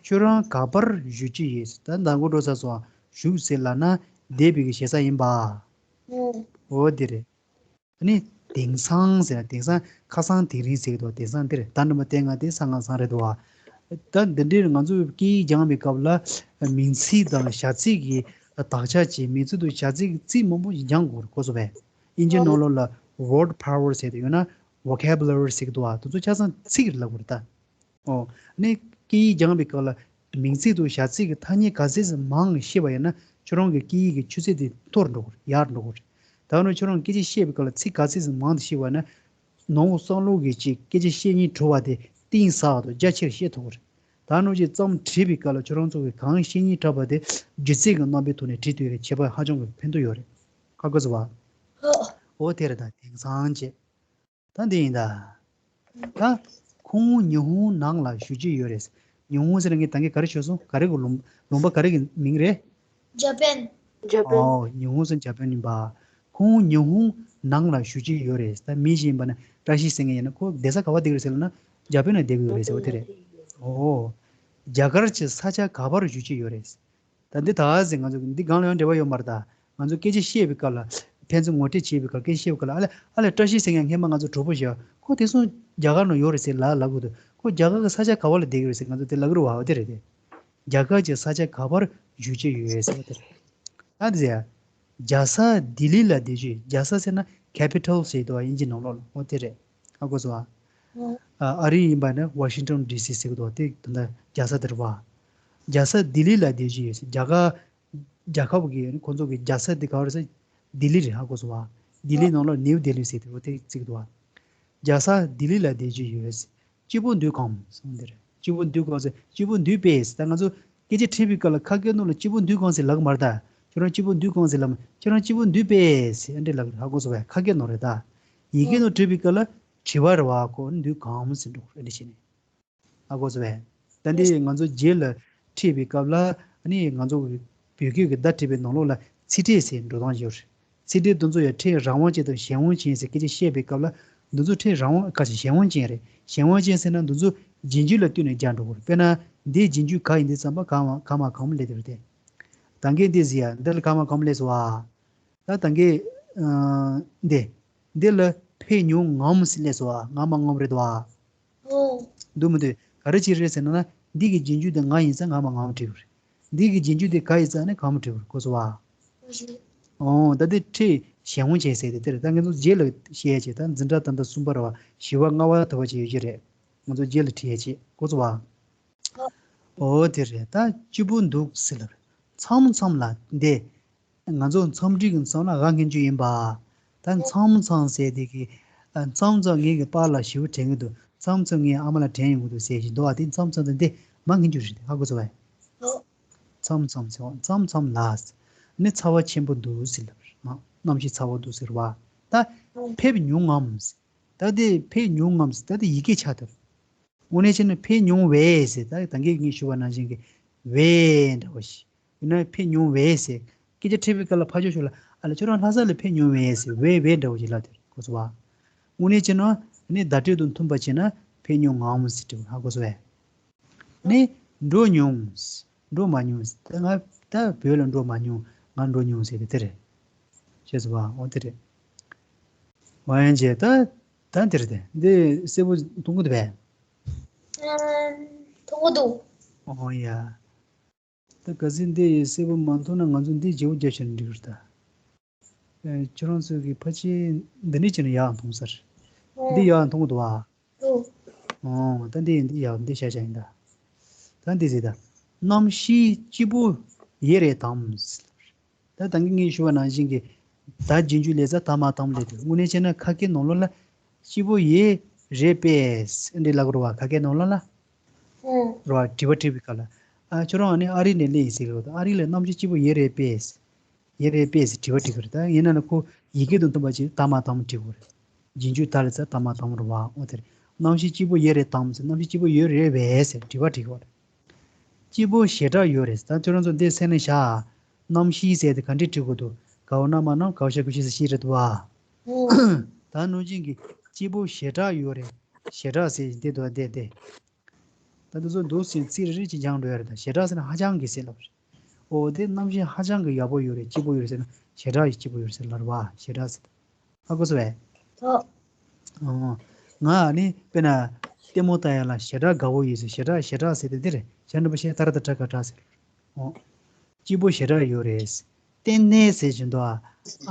ཁྱོད་རང་ག་པར་བཞུགས་ཀྱི་ཡོད། ད་མདང་དགོང་འགྲོ་ས་སོང་བ། བཞུགས་ཟེར་ལབ་ན་བསྡད་པའི་གི་ཞེ་ས་ཡིན་པ། འོ་འདི་རེད། ཨ་ནི་དེང་སང་ཟེར་ན། དེང་སང་ཁ་སང་དེང་རིང་ཟེར་གི་འདུག་དེང་སང་འདིར་ཟླ་འདྲ་མ་དེ་སྔ་དེ་སང་སྔ་སང་རེད་འདུག་བ། ད་འདི་འདྲའི་ང་ཚོས་སྐད་ཡིག་སྦྱངས་པའི་སྐབས་ལ་མིང་ཚིག་དང་བྱ་ཚིག་གི་དག་ཆ་བྱས། མིང་ཚིག་དང་བྱ་ཚིག་གི་ཚིག་མང་པོ་ཞིག་སྦྱང་དགོས་རེད། གོ་སོང་བས། དབྱིན་ཇི་ནང་ལོགས་ལ་word power ཟེར་དུས། ཡང་ན་vocabulary ཟེར་གི་འདུག་བ། དེ་ཚོ་ཆ་ཚང་ཚིག་རེད་ལབ་དགོས་རེད་ད། ཨོ། ནི་སྐད་ཡིག་སྦྱངས་པའི་སྐབས་ལ་མིང་ཚིག་དང་བྱ་ཚིག་གི་ཐ་སྙད་ག་ཚད་ཙམ་མང་ཤེས་པ་ཡིན་ན། ཁྱོད་རང་གི་སྐད་ཡིག་གི་ཆུ་ཚད་དེ་མཐོ་རུ་འགྲོ་གི་རེད། ཡར་འགྲོ་གི་རེད། ད་ནི་ཁྱོད་རང་སྐད་ཆ་བཤད་པའི་སྐབས་ལ་ཚིག་ག་ཚད་ཙམ་མང་དུ་ཤེས་པ་ཡིན་ན། ནང་བསམ་བློ་གི་ཅིག་སྐད་ཆ་བཤད་སྙིང་བྲོ་བ་དེ་གཏིང་ཟབ་ཏུ་རྒྱ་ཆེར་བཤད་ཐུབ་ཀྱི་རེད། ད་ནི་ཅིག་བརྩམས་བྲིས་པའི་སྐབས་ལ་ཁྱོད་རང་ཚོ་གིས་གང་བཤད་སྙིང་བྲོ་བ་དེ་སྒྱུ་རྩལ་གྱི་རྣམ་པའི་ཐོག་ནས་བྲིས་ཐུབ་ཡག་གི་ཁྱད་པར་ཧ་ཅང་གི་ཕན་ཐོགས་ཡོད་རེད། ཧ་གོ་སོང་བ། ཨོ་དེ་རེད་ད། དེང་སང་བྱས། ད་འདི་ཡིན་ད། ད་ཁོང་ཉི་ཧོང་ནང་ལ་བཞུགས་ཀྱི་ཡོད་རེད། ཉི་ཧོང་ཟེར་ན་ངས་ད་གིན་ག་རེ་ཞུས་སོང་། ག་རེ་གི་ལུང་ལུང་པ་ག་རེ་གི་མིང་རེད། ཇ་པན། ཇ་པན། ཨོ། ཉི་ཧོང་ཟེར་ན་ཇ་པན་ཡིན་པ། ཁོང་ཉི་ཧོང་ནང་ལ་བཞུགས་ཀྱི་ཡོད་རེད། ད་མི་ཞིག་ཡིན་པ་ན་བཀྲ་ཤིས་ཟེར་མཁན་ཡིན་ན། ཁོ་བསྡད་ས་ག་པར་བསྡད་ཀྱི་རེད་ཟེར་ལབ་ན། ཇ་པན་ལ་བསྡད་ཀྱི་ཡོད་རེད་ཟེར་བ་དེ་རེད། ཨོ། རྒྱ་གར་གྱི་ས་ཆ་ག་པར་བཞུགས་ཀྱི་ཡོད་རེད། ད་འདི་ད་ཟེར། ང་ཚོ་འདི་སྒང་ལ་ཡང་འབྲེལ་བ་ཡོད་མ་རེད་ད། ང་ཚོ་སྐད་ཆ་བཤད་པའི་སྐབས་ལ། ཕན་ཚུན་ངོ་སྤྲོད་བྱེད་པའི་སྐབས། སྐད་ཆ་བཤད་པའི་སྐབས་ལ། ཨ་ལས། ཨ་ལས། བཀྲ་ཤིས་ཟེར་མཁན་སྔས་མ་ང་ཚོ་གྲོགས་པོ་ཞིག་ཁོ་དེང་སང་རྒྱ་གར་ནང་ཡོད་རེད་ཟེར་ལབ་ལབ་གི་འདུག་ཁོ་རྒྱ་གར་གྱི་ས་ཆ་ག་པ་ལ་བསྡད་ཀྱི་རེད་ཟེར་ང་ཚོ་དེ་ལབ་ཀྱི་རེད་བ། འོ་དེ་རེད་དེ། རྒྱ་གར་གྱི་ས་ཆ་ག་པར་བཞུགས་ཀྱི་ཡོད་ཟེར་བ་དེ་རེད། ཨ་དེ་ཟེར་ཡ། རྒྱལ་ས་ལྡི་ལི་ལ་བསྡད་ཀྱི་ཡོད། རྒྱལ་ས་ཟེར་ན་capital ཟེར་འདུག་བ། དབྱིན་ཇི་ནང་ལོགས་ལ། འོ་དེ་རེད། ཧ་གོ་སོང་ཨ། ཨ་རི་ཡིན་པ་ན་Washington D C ཟེར་གི་འདུག་དེ་ད་ལྟ་རྒྱལ་ས་དེ་རེད་བ། རྒྱལ་ས་ལྡི་ལི་ལ་བསྡད་ཀྱི་ཡོད། རྒྱ་གར་རྒྱལ་ཁབ་ཀྱི་ཁོ་ཚོ་གི་རྒྱལ་ས་དེ་ག་བ་རེད་ཟེར། ལྡི་ལི་རེད། ཧ་གོ་སོང་བ། ལྡི་ལི་ནང་ལ་ནིའུ་ལྡི་ལི་ཟེར་དེ་འོ་དེ་བརྩི་གི་འདུག་བ། རྒྱལ་ས་ལྡི་ལི་ལ་བསྡད་ཀྱི་ཡོད། སྐྱིད་པོ་འདུག་གམ་གསུངས་དེ་རེད། སྐྱིད་པོ་འདུག་གམ་ཟེར། སྐྱིད་པོ་འདུག་པས། ད་ང་ཚོ་སྐད་ཆ་དྲིས་པའི་སྐབས་ལ་ཁ་སྐད་ནང་ལ་སྐྱིད་པོ་འདུག་གམ་ཟེར་ལབ་ཀྱི་མ་རེད་ད། ཁྱོད་རང་སྐྱིད་པོ་འདུག་གམ་ཟེར་ལབ་མ། ཁྱོད་རང་སྐྱིད་པོ་འདུག་པས་ཟེར་ཨ་འདྲས་ལབ་ཀྱི་རེད། ཧ་གོ་སོང་བས། ཁ་སྐད་ནང་རེད་ད། ཡི་གེ་ནང་བྲིས་པའི་སྐབས་ལ་དྲི་བ་རེད་བ། ཁོ་འདུག་གམ་ཟེར་འགྲོ་གི་རེད། ཨ་འདྲས་བྱས་ནས། ཧ་གོ་སོང་བས། ད་འདི་ང་ཚོ་རྗེས་ལ་ཁྲིད་པའི་སྐབས་ལ། ཨ་ནི་ང་ཚོ་བོད་སྐད་ཀྱི་བརྡ་བྲིས་པའི་ནང་ལོགས་ལ་ཚིག་ཕྲད་ཟེར་འགྲོ་སྟངས་ཡོད་རེད། ཚིག་ཕྲད་འདི་ཚོ་ཡང་ཕྲད་རང་དབང་ཅན་དང་གཞན་དབང་ཅན་ཟེར་སྐད་ཆ་བཤད་པའི་སྐབས་ལ། འདི་ཚོ་ཕྲད་རང་དབང་། ག་ཅིག་གཞན་དབང་ཅན་རེད། གཞན་དབང་ཅན་ཟེར་ན་འདི་ཚོ་རྗེས་འཇུག་ལ་བསྟུན་ནས་རྒྱག་འགྲོ་དགོས་རེད། དཔེར་ན་འདིའི་རྗེས་འཇུག་ག་ཡིན་དུས་ཙམ་པ་ག་མ་ག་མ་གང་མ་སླེབས་བསྡད་རེད་དེ། ད་གིན་འདི་ཟེར་ཡ། འདི་ལ་ག་མ་གང་མ་སླེབས་སོང་བ། ད་ད་གིན་ཨ་འདི་འདི་ལ་ཕེབས་མྱོང་ངམ་ཟེར་སླེབས་སོང་བ། ང་མ་ངམ་རེད་དོ། འདུག་མི་འདུག་ག་རེ་བྱས་རེད་ཟེར་ན། འདི་གི་རྗེས་འཇུག་དེ་ང་ཡིན་ཙང་ང་མ་ངམ་བྲིས་པ་རེད། འདི་གི་རྗེས་འཇུག་དེ་ག་ཡིན་ཙང་ནི་གམ་བྲིས་པ་རེད། གོ་སོང་བ། འོ། ད་དེ་ཕྲད་གཞན་དབང་ཅན་ཟེར་དེ་དེ་རེད། ད་ང་ཚོ་རྗེས་ལ་བཤད་ཡ་བྱས། ད་འཛིན་གྲྭ་ད་ལྟ་གསུམ་པ་རེད་བ། བཞི་པ་ལྔ་པ་དེ་བ་བྱས་ཡོད་ཀྱི་རེད། ང་ཚོ་རྗེས་ལ་ཁྲིད་ཡ་བྱས། གོ་སོང་བ། འོ་དེ་རེད། ད་སྐྱིད་པོ་འདུག་ཟེར་ལབ། མཚམས་མཚམས་ལ་འདི། ང་ཚོ་འཚམས་འདྲི་གི་མཚམས་ལ་ཨ་མཁན་ཆུ་ཡིན་པ། ད་མཚམས་མཚམས་ཟེར་དེ་གི། ཨ། མཚམས་མཚམས་ངེད་ཀྱི་པཱ་ལགས་ཞེ་པོ་དྲན་གྱི་འདུག་མཚམས་མཚམས་ངའི་ཨ་མ་ལགས་དྲན་ཡོང་གི་འདུག་ཟེར་བཞིན་འདུག་ཨ། དེ་མཚམས་མཚམས་དེ་འདི་མ་མཁན་ཆུ་རེད། ཧ་གོ་སོང་བས། མཚམས་མཚམས་ཟེར་བ། མཚམས་མཚམས་ལ། ནི་ཚ་བ་ཆེན་པོ་འདུག་ཟེར་ལབ་རེད། གནམ་གཤིས་ཚ་བ་འདུག་ཟེར་བ། ད་ཕེབས་མྱོང་ངམ་ཟེར། ད་དེ་ཕེབས་མྱོང་ངམ་ཟེར། ད་དེ་ཡི་གེ་ཆགས་ཐུབ། དངོས་གནས་བྱས་ན་ཕེབས་མྱོང་བས་ཟེར། ད་ད་གིན་ངས་ཞུས་པ་ནང་བཞིན་གྱི་བས་འདྲ་བོ་ཞིག་ཡིན་ན་ཕེབས་མྱོང་བས་ཟེར། སྐད་ཆ་དྲིས་པའི་སྐབས་ལ་ཕར་ཕྱོགས་ཕྱོགས་ལ་ཨ་ལ་ཁྱོད་རང་ལྷ་ས་ལ་ཕེབས་མྱོང་བས་ཟེར། བས་བས་འདྲ་བོ་ཞིག་ལབ་དེ་གོ་སོང་བ། དངོས་གནས་བྱས་ན་ནི་བརྡ་སྤྲོད་དང་མཐུན་པ་བྱས་ན་ཕེབས་མྱོང་ངམ་ཟེར་དྲི་བ་ཧ་གོ་སོང་བས། ནི་འགྲོ་མྱོང་། འགྲོ་མ་མྱོང་། ད་ང་ད་བོད་ལ་འགྲོ་མ་མྱོང་། ང་འགྲོ་མྱོང་ཟེར་དེ་དེ་རེད། ཤེས་སོང་བ། འོ་དེ་རེད། འོ་ཡན་ཆད་ད་ད་དེ་རེད་དེ། འདི་གསལ་པོ་མཐོང་གི་འདུག་པས། ཨམ། མཐོང་གི་འདུག་འོ་ཡ། ད་གལ་སྲིད་འདི་གསལ་པོ་མ་མཐོང་ན་ང་ཚོ་འདི་བརྗེ་པོ་རྒྱབ་བྱས་ན་འགྲིག་གི་རེད་ད། ཨེ། ཁྱོད་རང་ཚོ་གི་ཕལ་ཆེར་འདི་འདྲ་བྱས་ན་ཡག་མཐོང་ས་རེད། འདི་ཡག་མཐོང་གི་འདུག་ཨ། ཨོ། ད་འདི་འདི་ཡག་འདི་བྱས་བྱས་ཡིན་ད། ད་འདི་ཟེར་ད། རྣམ་ཤེས་སྐྱིད་པོ་ཡོད་རེད་དམ། ད་ད་གིན་ངས་ཞུས་པ་ནང་བཞིན་གྱི་ད་རྗེས་འཇུག་ལས་ས་ད་མ་དམ་ལས་དེ་དངོས་གནས་བྱས་ན་ཁ་སྐད་ནང་ལོགས་ལ་སྐྱིད་པོ་ཡོད་རེད་པས་འདི་ལབ་རོགས་པ། ཁ་སྐད་ནང་ལོགས་ལ་རོགས་པ་དྲི་བ་དྲིས་པའི་སྐབས་ལ། ཨ། ཁྱོད་རང་ཨ་ནི་ཨ་རི་ནས་སླེབས་ཡིན་ཟེར་གི་རེད། ཨ་རི་ལ་རྣམ་ཤེས་སྐྱིད་པོ་ཡོད་རེད་པས། ཡོད་རེད་པས་ཟེར་དྲི་བ་དྲི་གི་རེད། ད་ཡིན་ན་ནི་ཁོ་ཡི་གེ་དང་མཐུན་པ་ཅིག་ད་མ་དམ་དྲི་གི་རེད། རྗེས་འཇུག་ད་ལ་ཚ་ད་མ་དམ་རེད་བ། འོ་དེ་རེད། རྣམ་ཤེས་སྐྱིད་པོ་ཡོད་རེད་དམ་ཟེར། རྣམ་ཤེས་སྐྱིད་པོ་ཡོད་རེད་བས་ཟེར་དྲི་བ་དྲི་གི་རེད། སྐྱིད་པོ་ཞེ་དྲག་ཡོད་རེད། ད་ཁྱོད་རང་ཚོ་འདི་སེམས་ནས་བཞག་རྣམ་ཤེས་ཟེར་དེ་ག་འདྲས་དྲི་དགོས་འདུག་ག་བ་ན་མ་ནམ་ག་བ་ཤ་ཀུ་ཤི་ཟེར་ཤེས་རེད་བ། ད་ནོར་ཅན་གྱི་སྐྱིད་པོ་ཞེ་དྲག་ཡོད་རེད། ཞེ་དྲག་ཟེར་འདི་འདུག་འདི་འདི། ད་འདི་ཚོ་འདུག་ཟེར་ཚིག་རེ་རེ་གཅིག་སྦྱང་འགྲོ་ཡ་རེད། ད་ཞེ་དྲག་ཟེར་ན་ཧ་ཅང་གི་ཟེར་ལབ་རེད། འོ་དེ་རྣམ་ཤེས་ཧ་ཅང་གི་ཡག་པོ་ཡོད་རེད། སྐྱིད་པོ་ཡོད་རེད་ཟེར་ན་ཞེ་དྲག་གི་སྐྱིད་པོ་ཡོད་རེད་ཟེར་ལབ་རེད་བ། ཞེ་དྲག་ཟེར། ཧ་གོ་སོང་བས། ཨོ། ང་ནི་དཔེར་ན་ལྟད་མོ་ལྟ་ཡ་ལ་ཞེ་དྲག་དགའ་བོ་ཡོད་ཟེར། ཞེ་དྲག་ཞེ་དྲག་ཟེར་དེ་འདི་རེད། ཞེ་དྲག་པོ་ཞེ་དྲག་ཏྲ་ཀ་ཏྲ་ཟེར། ཨོ། སྐྱིད་པོ་ཞེ་དྲག་ཡོད་རེད། ཏན་ཏན་ཟེར་བཞིན་དུ་ཨ།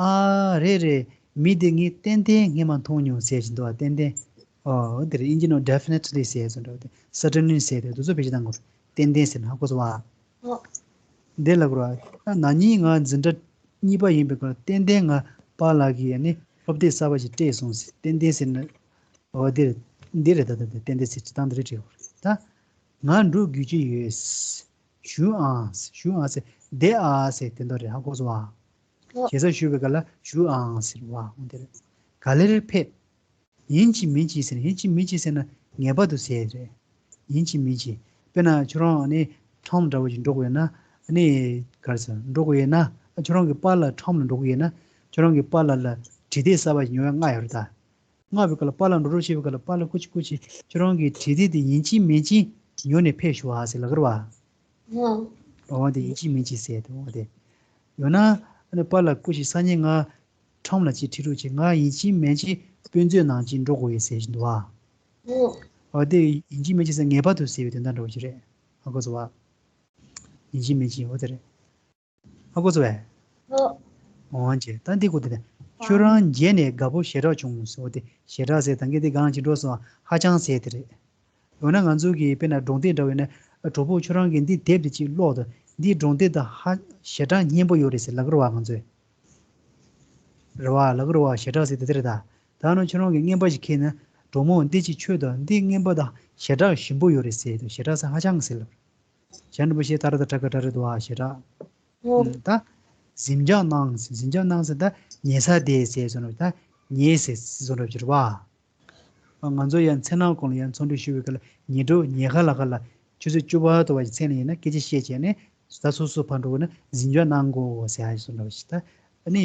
ཨ་རེད་རེད། མི་དེ་ངས་ཏན་ཏན་སྔས་མ་མཐོང་མྱོང་ཟེར་བཞིན་དུ་ཨ། ཏན་ཏན། ཨོ་དེ་རེད། དབྱིན་ཇི་ནང་definitely ཟེར་བཞིན་དུ་ཨ། དེ་certainly ཟེར་དེ་དུས་ཚོད་བེད་སྤྱོད་གཏང་དགོས། ཏན་ཏན་ཟེར་ན་ཧ་གོ་སོང་བ། འདི་ལབ་རོགས། ན་ནིང་ང་འཛིན་གྲྭ་གཉིས་པ་ཡིན་པའི་སྐོར་ཏན་ཏན་ང་པཱ་ལགས་ཀྱིས་ནི་སློབ་དེབ་གསར་པ་ཞིག་སྤྲད་སོང་ཟེར། ཏན་ཏན་ཟེར་ན། འོ་འདིར་འདི་རེད། ད་ད་ད་ཏན་ཏན་ཟེར་སྤྱི་བཏང་འདི་རེད་བྲིས་ཡོད་རེད་ད། ང་འགྲོ་དགོས་ཀྱི་ཡོད། ཞུ་ཨང་ཞུ་ཨང་ཟེར། བསྡད་ཨ་ཟེར་དེ་འདྲ་རེད། ཧ་གོ་སོང་བ། ཞེ་ས་ཞུ་བའི་སྐབས་ལ་ཞུ་ཨང་ཟེར་བ། འོ་འདི་རེད། ག་ལེར་ཕེབས། ཡིན་གཅིག་མིན་གཅིག་ཟེར་ན། ཡིན་གཅིག་མིན་གཅིག་ཟེར་ན་ངེས་པར་དུ་ཟེར་རེད། ཡིན་གཅིག་མིན་གཅིག་དཔེར་ན་ཁྱོད་རང་ནི་ཁྲོམ་འདྲ་བོ་ཞིག་འགྲོ་དགོས་ཡོད་ན། ནི་ག་རེ་ཟེར། འགྲོ་དགོས་ཡོད་ན། ཁྱོད་རང་གི་པཱ་ལགས་ཁྲོམ་ལ་འགྲོ་དགོས་ཡོད་ན། ཁྱོད་རང་གི་པཱ་ལགས་ལ་བྲིས་དེབ་གསར་པ་ཞིག་ཉོ་ཡ་མངགས་ཡོད་རེད་ད། མངགས་པའི་སྐབས་ལ་པཱ་ལགས་འགྲོ་རོགས་བྱེད་པའི་སྐབས་ལ་པཱ་ལགས་སྐུ་མཁྱེན་སྐུ་མཁྱེན། ཁྱོད་རང་གི་བྲིས་དེབ་དེ་ཡིན་གཅིག་མིན་གཅིག་ཉོ་ནས་ཕེབས་ཤོག་ཨ་ཟེར་ལབ་ཀྱི་རེད་བ། ཨོ་དེ་ཡིན་གཅིག་མིན་གཅིག་ཟེར་དེ། འོ་དེ། ཡང་ན་ཨ་ནི་པཱ་ལགས་སྐུ་མཁྱེན་སང་ཉིན་ང་ཁྲོམ་ལ་ཅིག་ཁྲིད་རོགས་བྱེད། ང་ཡིན་གཅིག་མིན་གཅིག་དཔེ་མཛོད་ནང་ཅིག་འགྲོ་དགོས་ཡོད་ཟེར་བཞིན་འདུག་བ། ཨོ་དེ་ཡིན་གཅིག་མིན་གཅིག་ཟེར་ངེས་པར་དུ་ཟེར་བའི་དོན་དག་འདྲ་བོ་ཞིག་རེད། ཧ་གོ་སོང་བ། ཡིན་གཅིག་མིན་གཅིག་འོ་དེ་རེད། ཧ་གོ་སོང་བས། ཨོ། འོང་ཅེ། ད་འདི་གོ་དེ་ནས་ཁྱོད་རང་མཇལ་ནས་དགའ་པོ་ཞེ་དྲག་བྱུང་ཟེར། འོ་དེ་ཞེ་དྲག་ཟེར་ད་གིན་དེ་གང་ཅིག་འགྲོ་སོང་། ཧ་ཅང་ཟེར་དེ་རེད། འོ་ན་ང་ཚོ་གི་དཔེར་ན་སྒྲུང་དེབ་འདྲ་བས་ན་གྲོགས་པོ་ཁྱོད་རང་གིས་འདི་དེབ་དེ་ཅིག་ཀློག་དང་། འདི་སྒྲུང་དེབ་དང་ཧ་ཞེ་དྲག་སྙན་པོ་ཡོད་རེད་ཟེར་ལབ་ཀྱི་རེད་བ་ང་ཚོས། རེད་བ། ལབ་ཀྱི་རེད་བ། ཞེ་དྲག་ཟེར་དེ་དེ་རེད་ད། ད་ནི་ཁྱོད་རང་གིས་རྔན་པ་ཞིག་ཁྱེར་ན་གྲོགས་མོ་འདི་ཅིག་མཆོད་དང་། འདི་རྔན་པ་དང་ཞེ་དྲག་ཞིམ་པོ་ཡོད་རེད་ཟེར་དང་། ཞེ་དྲག་ཟེར་ཧ་ཅང་ཟེར་ལབ། གཞན་རིན་པོ་ཆེ་ཏ་ར་ཏ་ཏྲ་ཀ་ཏྲ་རེད་དོ་ཨ་ཞེ་དྲག་ད་གཟིམ་འཇག་གནང་ཟེར། གཟིམ་འཇག་གནང་ཟེར་ད་ཉལ་ས་དེ་ཟེར་སོང་ནོ། ད་ཉལ་ཟེར་སོང་ནོ་ཅིག་རེད་བ། ང་ཚོ་ཡང་མཚན་ནང་གོང་ལ་ཡང་འཚམས་འདྲི་ཞུ་བའི་སྐབས་ལ་ཉལ་འགྲོ་ཉལ་ཁ་ལ་ཁ་ལ་ཆུ་ཚོད་བཅུ་པ་དོ་བ་ཞིག་མཚན་ལ་ཡིན་ན་སྐད་ཆ་བཤད་བྱས་ནས་ད་སོ་སོ་ཕར་འགྲོ་དགོས་ན་གཟིམ་འཇག་གནང་དགོས་ཟེར་ཨ་ཞེ་སོང་ནོ་ཞིག་ད་ཨ་ནི་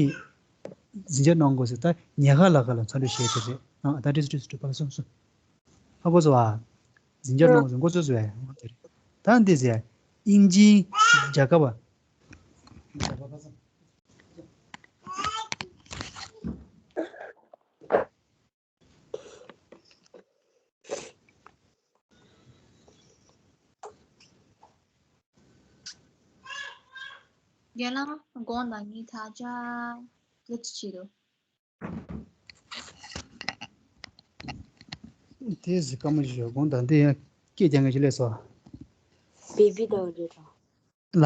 གཟིམ་འཇག་གནང་དགོས་ཟེར་ད་ཉལ་ཁ་ལ་ཁ་ལ་འཚམས་འདྲི་བཤད་ཀྱི་རེད། ཨ་ད་འདྲི་སུ་འདྲི་སུ་འདྲི་པ་ལ་སོང་སོང་། ཧ་གོ་སོང་བ། གཟིམ་འཇག་གནང་དགོས་ཟེར་མགོ་ཚོས་སོང་བས། ད་འདི་ཟེར། དབྱིན་ཇི། རྒྱ་གར་བ། རྒན་ལགས། དགོངས་དག་ཉིད་ཐག་ཆ་ག་ཚོད་བྱེད་འདུག་དེ་ཟི་ཀ་མ་ཞོ་དགོངས་དག་འདི་ཡང་སྐད་རྒྱག་མཁན་ཞིག་སླེབས་སོང་། བེ་བི་དང་རེད་དང་། ལ།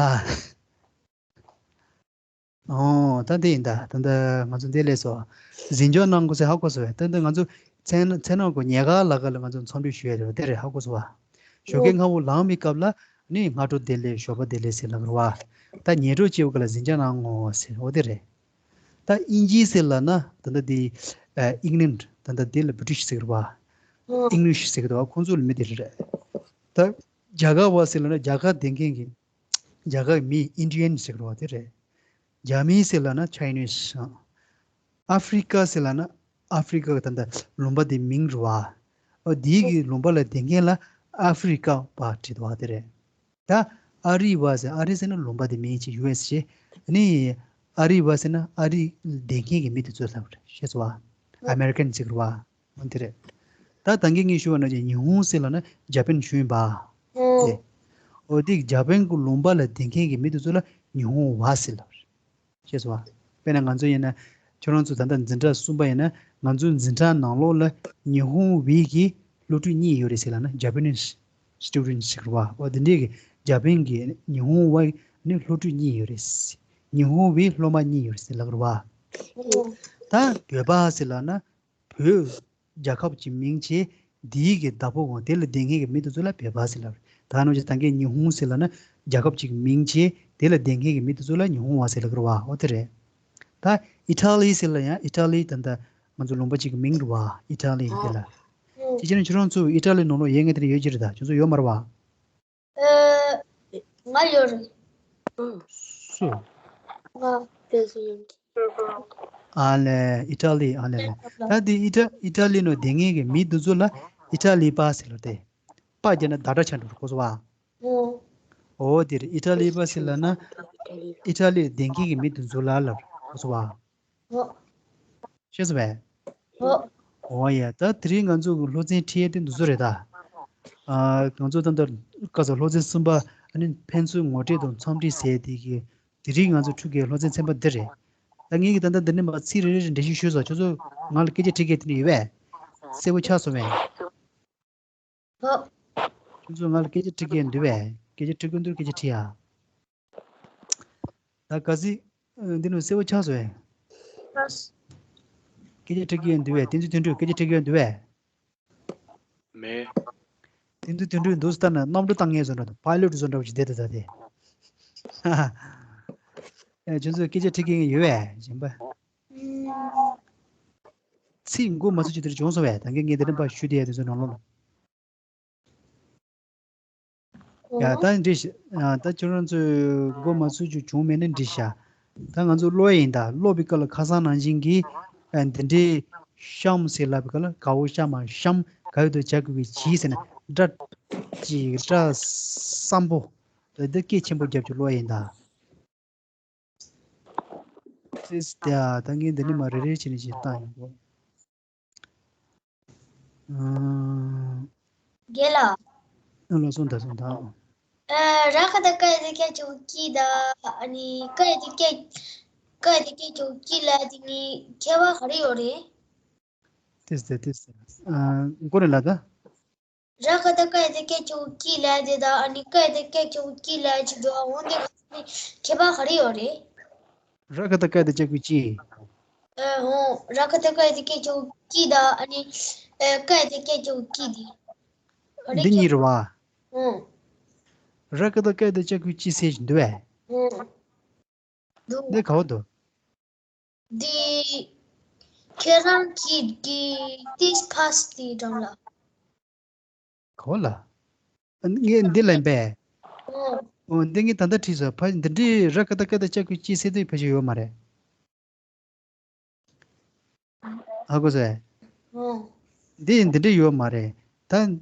ཨོ། ད་འདི་ཡིན་ད། ད་ལྟ་ང་ཚོ་འདི་སླེབས་སོང་། གཟིམ་འཇག་གནང་དགོས་ཟེར་ཧ་གོ་སོང་བས། ད་འདི་ང་ཚོ་མཚན་མཚན་ནང་གོ་ཉལ་ཁ་ལ་ཁ་ལ་ང་ཚོ་འཚམས་འདྲི་ཞུ་ཡ་རེད་བ། དེ་རེད་ཧ་གོ་སོང་བ། ཞོགས་ཀས་སྔ་པོ་ལངས་པའི་སྐབས་ལ་ནི་སྔ་དྲོ་བདེ་ལེགས། ཞོགས་པ་བདེ་ལེགས་ཟེར་ལབ་ཀྱི་རེད་བ། ད་ཉལ་འགྲོ་སྐྱིད་པོ་ག་ལ་གཟིམ་འཇག་གནང་ངོ་ཟེར། འོ་དེ་རེད། ད་དབྱིན་ཇི་ཟེར་ལབ་ན་ད་ལྟ་འདི་ཨ་ཨིང་ལན་ད་ལྟ་འདི་ལ་བྷི་ཊི་ཤི་ཟེར་གྱི་རེད་བ། ཨིང་ལིཤ་ཟེར་གི་འདུག་ཁོང་ཚོ་ལ་མི་དེ་རེད། ད་རྒྱ་གར་བ་ཟེར་ལབ་ན་རྒྱ་གར་བསྡད་མཁན་གྱི་རྒྱ་གར་མི་ཨིན་ཌི་ཡན་ཟེར་གི་འདུག་དེ་རེད། རྒྱ་མི་ཟེར་ལབ་ན་ཆའི་ནིས། ཨ་ཧྥི་རི་ཀ་ཟེར་ལབ་ན་ཨ་ཧྥི་རི་ཀ་གི་ད་ལྟ་ལུང་པ་དེ་མིང་རེད་བ། འོ་དེའི་གི་ལུང་པ་ལ་བསྡད་མཁན་ལ་ཨ་ཧྥི་རི་ཀ་བ་བྲིས་འདུག་བ་དེ་རེད། ད་ཨ་རི་བ་ཟེར་ཨ་རི་ཟེར་ན་ལུང་པ་དེ་མིང་ཅིག་ཡུ་ཨེས་ཅེ། ཨ་ནི་ཨ་རི་བ་ཟེར་ན་ཨ་རི་བསྡད་མཁན་གི་མི་དེ་ཚོ་ལབ་རེད་ཤེས་སོང་བ། ཨ་མེ་རི་ཀན་ཟེར་གི་རེད་བ། འོ་དེ་རེད། ད་ད་གིན་ངས་ཞུས་པ་ནང་བཞིན་ཉི་ཧོང་ཟེར་ལབ་ན་ཇ་པན་ཞུ་ཡིན་པ། དེ། འོ་དེ་ཇ་པན་གི་ལུང་པ་ལ་བསྡད་མཁན་གི་མི་དེ་ཚོ་ལ་ཉི་ཧོང་བ་ཟེར་ལབ་རེད། ཤེས་སོང་བ། དཔེར་ན་ང་ཚོ་ཡིན་ན་ཁྱོད་རང་ཚོ་ད་ལྟ་འཛིན་གྲྭ་གསུམ་པ་ཡིན་ན་ང་ཚོའི་འཛིན་གྲྭ་ནང་ལོགས་ལ་ཉི་ཧོང་བའི་གི་སློབ་ཕྲུག་གཉིས་ཡོད་རེད་ཟེར་ལབ་ན་ཇ་པ་ནིས་སི་ཊུ་ཌེན་ཊི་ཟེར་བ། འོ་དེ་འདྲའི་གི་ཇ་པན་གི་ཉི་ཧོང་བ་ནི་སློབ་ཕྲུག་གཉིས་ཡོད་རེད། ཉི་ཧོང་བའི་སློབ་མ་གཉིས་ཡོད་རེད་ཟེར་ལབ་རེད་བ། ད་བོད་པ་ཟེར་ལབ་ན་བོད་རྒྱལ་ཁབ་ཀྱི་མིང་བྱས། དེའི་གི་བདག་པོ་གང་དེ་ལ་བསྡད་མཁན་གྱི་མི་དེ་ཚོ་ལ་བོད་པ་ཟེར་ལབ་རེད། ད་ནང་བཞིན་ད་གིན་ཉི་ཧོང་ཟེར་ལབ་ན་རྒྱལ་ཁབ་ཅིག་གི་མིང་བྱས། དེ་ལ་བསྡད་མཁན་གྱི་མི་དེ་ཚོ་ལ་ཉི་ཧོང་བ་ཟེར་ལབ་ཀྱི་རེད་བ། འོ་དེ་རེད། ད་ཨི་ཊ་ལི་ཟེར་ལབ་ཡང་ཨི་ཊ་ལི་ད་ལྟ་ང་ཚོ་ལུང་པ་ཅིག་གི་མིང་རེད་བ། ཨི་ཊ་ལི་དེ་ལ། ཅི་བྱས་ན་ཁྱོད་རང་ཚོ་ཨི་ཊ་ལི་ནང་ལོགས་ཡོད་མཁན་དེ་འདྲ་ཡོད་ཀྱི་རེད། ད་ཁྱོད་ཚོ་ཡོད་མ་རེད་བ། ཨ། ང་ཡོད་རེད། སུ། ང་། དེ་སུ་ཡིན། ཨ་ལས་ཨི་ཊ་ལི། ཨ་ལས་ལས། ད་དེ་ཨི་ཊ་ཨི་ཊ་ལི་ནང་བསྡད་མཁན་གྱི་མི་དེ་ཚོ་ལ་ཨི་ཊ་ལི་པ་ཟེར་ལབ་སྟེ། པ་བརྒྱབ་ན་བདག་སྒྲ་ཆགས་འགྲོ་གོ་སོང་བ། ཨོ། འོ་དེ་རེད། ཨི་ཊ་ལི་པ་ཟེར་ལབ་ན་ཨི་ཊ་ལི་བསྡད་མཁན་གྱི་མི་དེ་ཚོ་ལ་ལབ་གོ་སོང་བ། ཨོ། ཤེས་སོང་བས། ཨོ། འོ་ཡ། ད་དེ་རིང་ང་ཚོ་གི་སློབ་ཚན་ཁྲིད་ཡས་དེ་འདི་ཚོ་རེད་ད། ཨ། ང་ཚོ་ད་ལྟ་ཀ་ས་སློབ་ཚན་གསུམ་པ། ཨ་ནི་ཕན་ཚུན་ངོ་སྤྲོད་དང་འཚམས་འདྲི་ཟེར་དེ་གི་དེ་རིང་ང་ཚོ་ཕྲུ་གུའི་སློབ་ཚན་ཚན་པ་འདི་རེད། ད་ངས་ཀྱི་ད་ལྟ་འདི་ནས་མར་ཚིག་རེ་རེ་རེ་འགྲེལ་བཤད་ཞུས་སོང་། ཁྱོད་ཚོ་ང་ལ་སྐད་ཆ་དྲི་མཁན་དེ་འདྲ་ཡོད་པས། གསལ་པོ་ཆགས་སོང་བས། ཨོ། ཁྱོད་ཚོ་ང་ལ་སྐད་ཆ་དྲི་མཁན་འདུག་པས། སྐད་ཆ་དྲི་མཁན་འདུག་སྐད་ཆ་དྲི་ཡ། ད་ག་ཟིག་འདི་ནས་གསལ་པོ་ཆགས་སོང་བས། སྐད་ཆ་དྲི་མཁན་འདུག་པས། བསྟན་འཛིན་དོན་གྲུབ་སྐད་ཆ་དྲི་མཁན་འདུག་པས། མེད། བསྟན་འཛིན་དོན་གྲུབ་འདུག་ལྟ་ན་གནམ་གྲུ་བཏང་མཁན་བཟོ་འདྲ་དང་པའི་ལོཊ་བཟོ་འདྲ་བ་ཞིག་བསྡད་འདུག་ད་དེ། ཨེ། ཁྱོད་ཚོས་སྐད་ཆ་དྲི་མཁན་ཡོད་པས། གཞན་པ། ཚིག་མགོ་མ་ཚོས་ཀྱི་དེར་བྱུང་སོང་བས། ད་གིན་ངས་དེ་འདྲ་པ་ཞུ་དེ་ཡ་དེ་ཚོ་ནང་ལོགས་ལ། ཡ། ད་འགྲིག་ཤག་ད་ཁྱོད་རང་ཚོས་མགོ་མ་ཚོས་རྒྱུ་བྱུང་མེད་ན་འགྲིག་ཤག་ད་ང་ཚོ་ཀློག་ཡིན། ད་ཀློག་པའི་སྐབས་ལ་ཁ་སང་ནང་བཞིན་གྱི། ཨ། འདི་འདྲའི་གཤམ་ཟེར་ལབ་པའི་སྐབས་ལ་ག་འོག་གཤམ་མ་གཤམ་ག་ཡོད་དོ་ཅག་གི་གི་ཇི་ཟེར་ན་སྒྲ་ཅིག་སྒྲ་སམ་པོ། ད་འདི་སྐད་ཆེན་པོ་རྒྱབ་ཀྱི་ཀློག་ཡིན་ད། ཨེས་ཏེ། ད་ངས་འདི་ནས་མར་རེ་རེ་བྱས་ནས་ཅིག་བཏང་ཡོང་གོ། ཨང་། རྒན་ལགས། ཨ། ལགས་སོ། ད་སོང་ད། ཨ། ར་ག་བཏགས་རྒ་ཡ་བཏགས་རྒྱ་ཞབས་ཀྱུ་རྒྱི་དང་། ཨ་ནི་རྒ་ཡ་བཏགས་རྒྱ། རྒ་ཡ་བཏགས་རྒྱ་ཞབས་ཀྱུ་རྒྱི་ལབ་དེ་གཉིས་ཁྱད་པར་ག་རེ་ཡོད་རེད། ཏོག་ཙམ་ཏོག་ཙམ། ཨ། མགོ་ནས་ལབ་ད། ར་ག་བཏགས་རྒ་ཡ་བཏགས་རྒྱ་ཞབས་ཀྱུ་རྒྱི་ལབ་དེ་དང་། ཨ་ནི་རྒ་ཡ་བཏགས་རྒྱ་ཞབས་ཀྱུ་རྒྱི་ལབ་ཅིག་འདུག་འོ་དེ་གཉིས་ཁྱད་པར་ག་རེ་ཡོད་རེད། ར་ག་བཏགས་རྒ་ཡ་བཏགས་རྒྱ་ཞབས་ཀྱུ་རྒྱི། ཨ། འོ། ར་ག་བཏགས་རྒ་ཡ་བཏགས་རྒྱ་ཞབས་ཀྱུ་རྒྱི་དང་། ཨ་ནི་ཨ། རྒ་ཡ་བཏགས་རྒྱ་ཞབས་ཀྱུ་རྒྱི་དེ་ག་རེ། འདི་གཉིས་རེད་བ། འོ། ར་ག་བཏགས་རྒ་ཡ་བཏགས་རྒྱ་ཞབས་ཀྱུ་རྒྱི་ཟེར་བཞིན་འདུག་པས། འོ། འདུག་འདི་ག་པར་འདུག་འདི་ཁྱེད་རང་གི་གི་ཏིས་ཕ་སི་ཏི་གྲངས་ལ། ག་པར་ལ། ངས་འདི་ལ་ཡིན་པས། འོ། འོ། འདི་ངས་ད་ལྟ་བྲིས་སོང་། ཕ། འདི་འདྲའི་ར་ག་བཏགས་རྒ་ཡ་བཏགས་རྒྱ་ཞབས་ཀྱུ་རྒྱི་ཟེར་དུས་ཕལ་ཆེར་ཡོད་མ་རེད། ཧ་གོ་སོང་། འོ། འདི་འདི་འདྲ་ཡོད་མ་རེད། ད་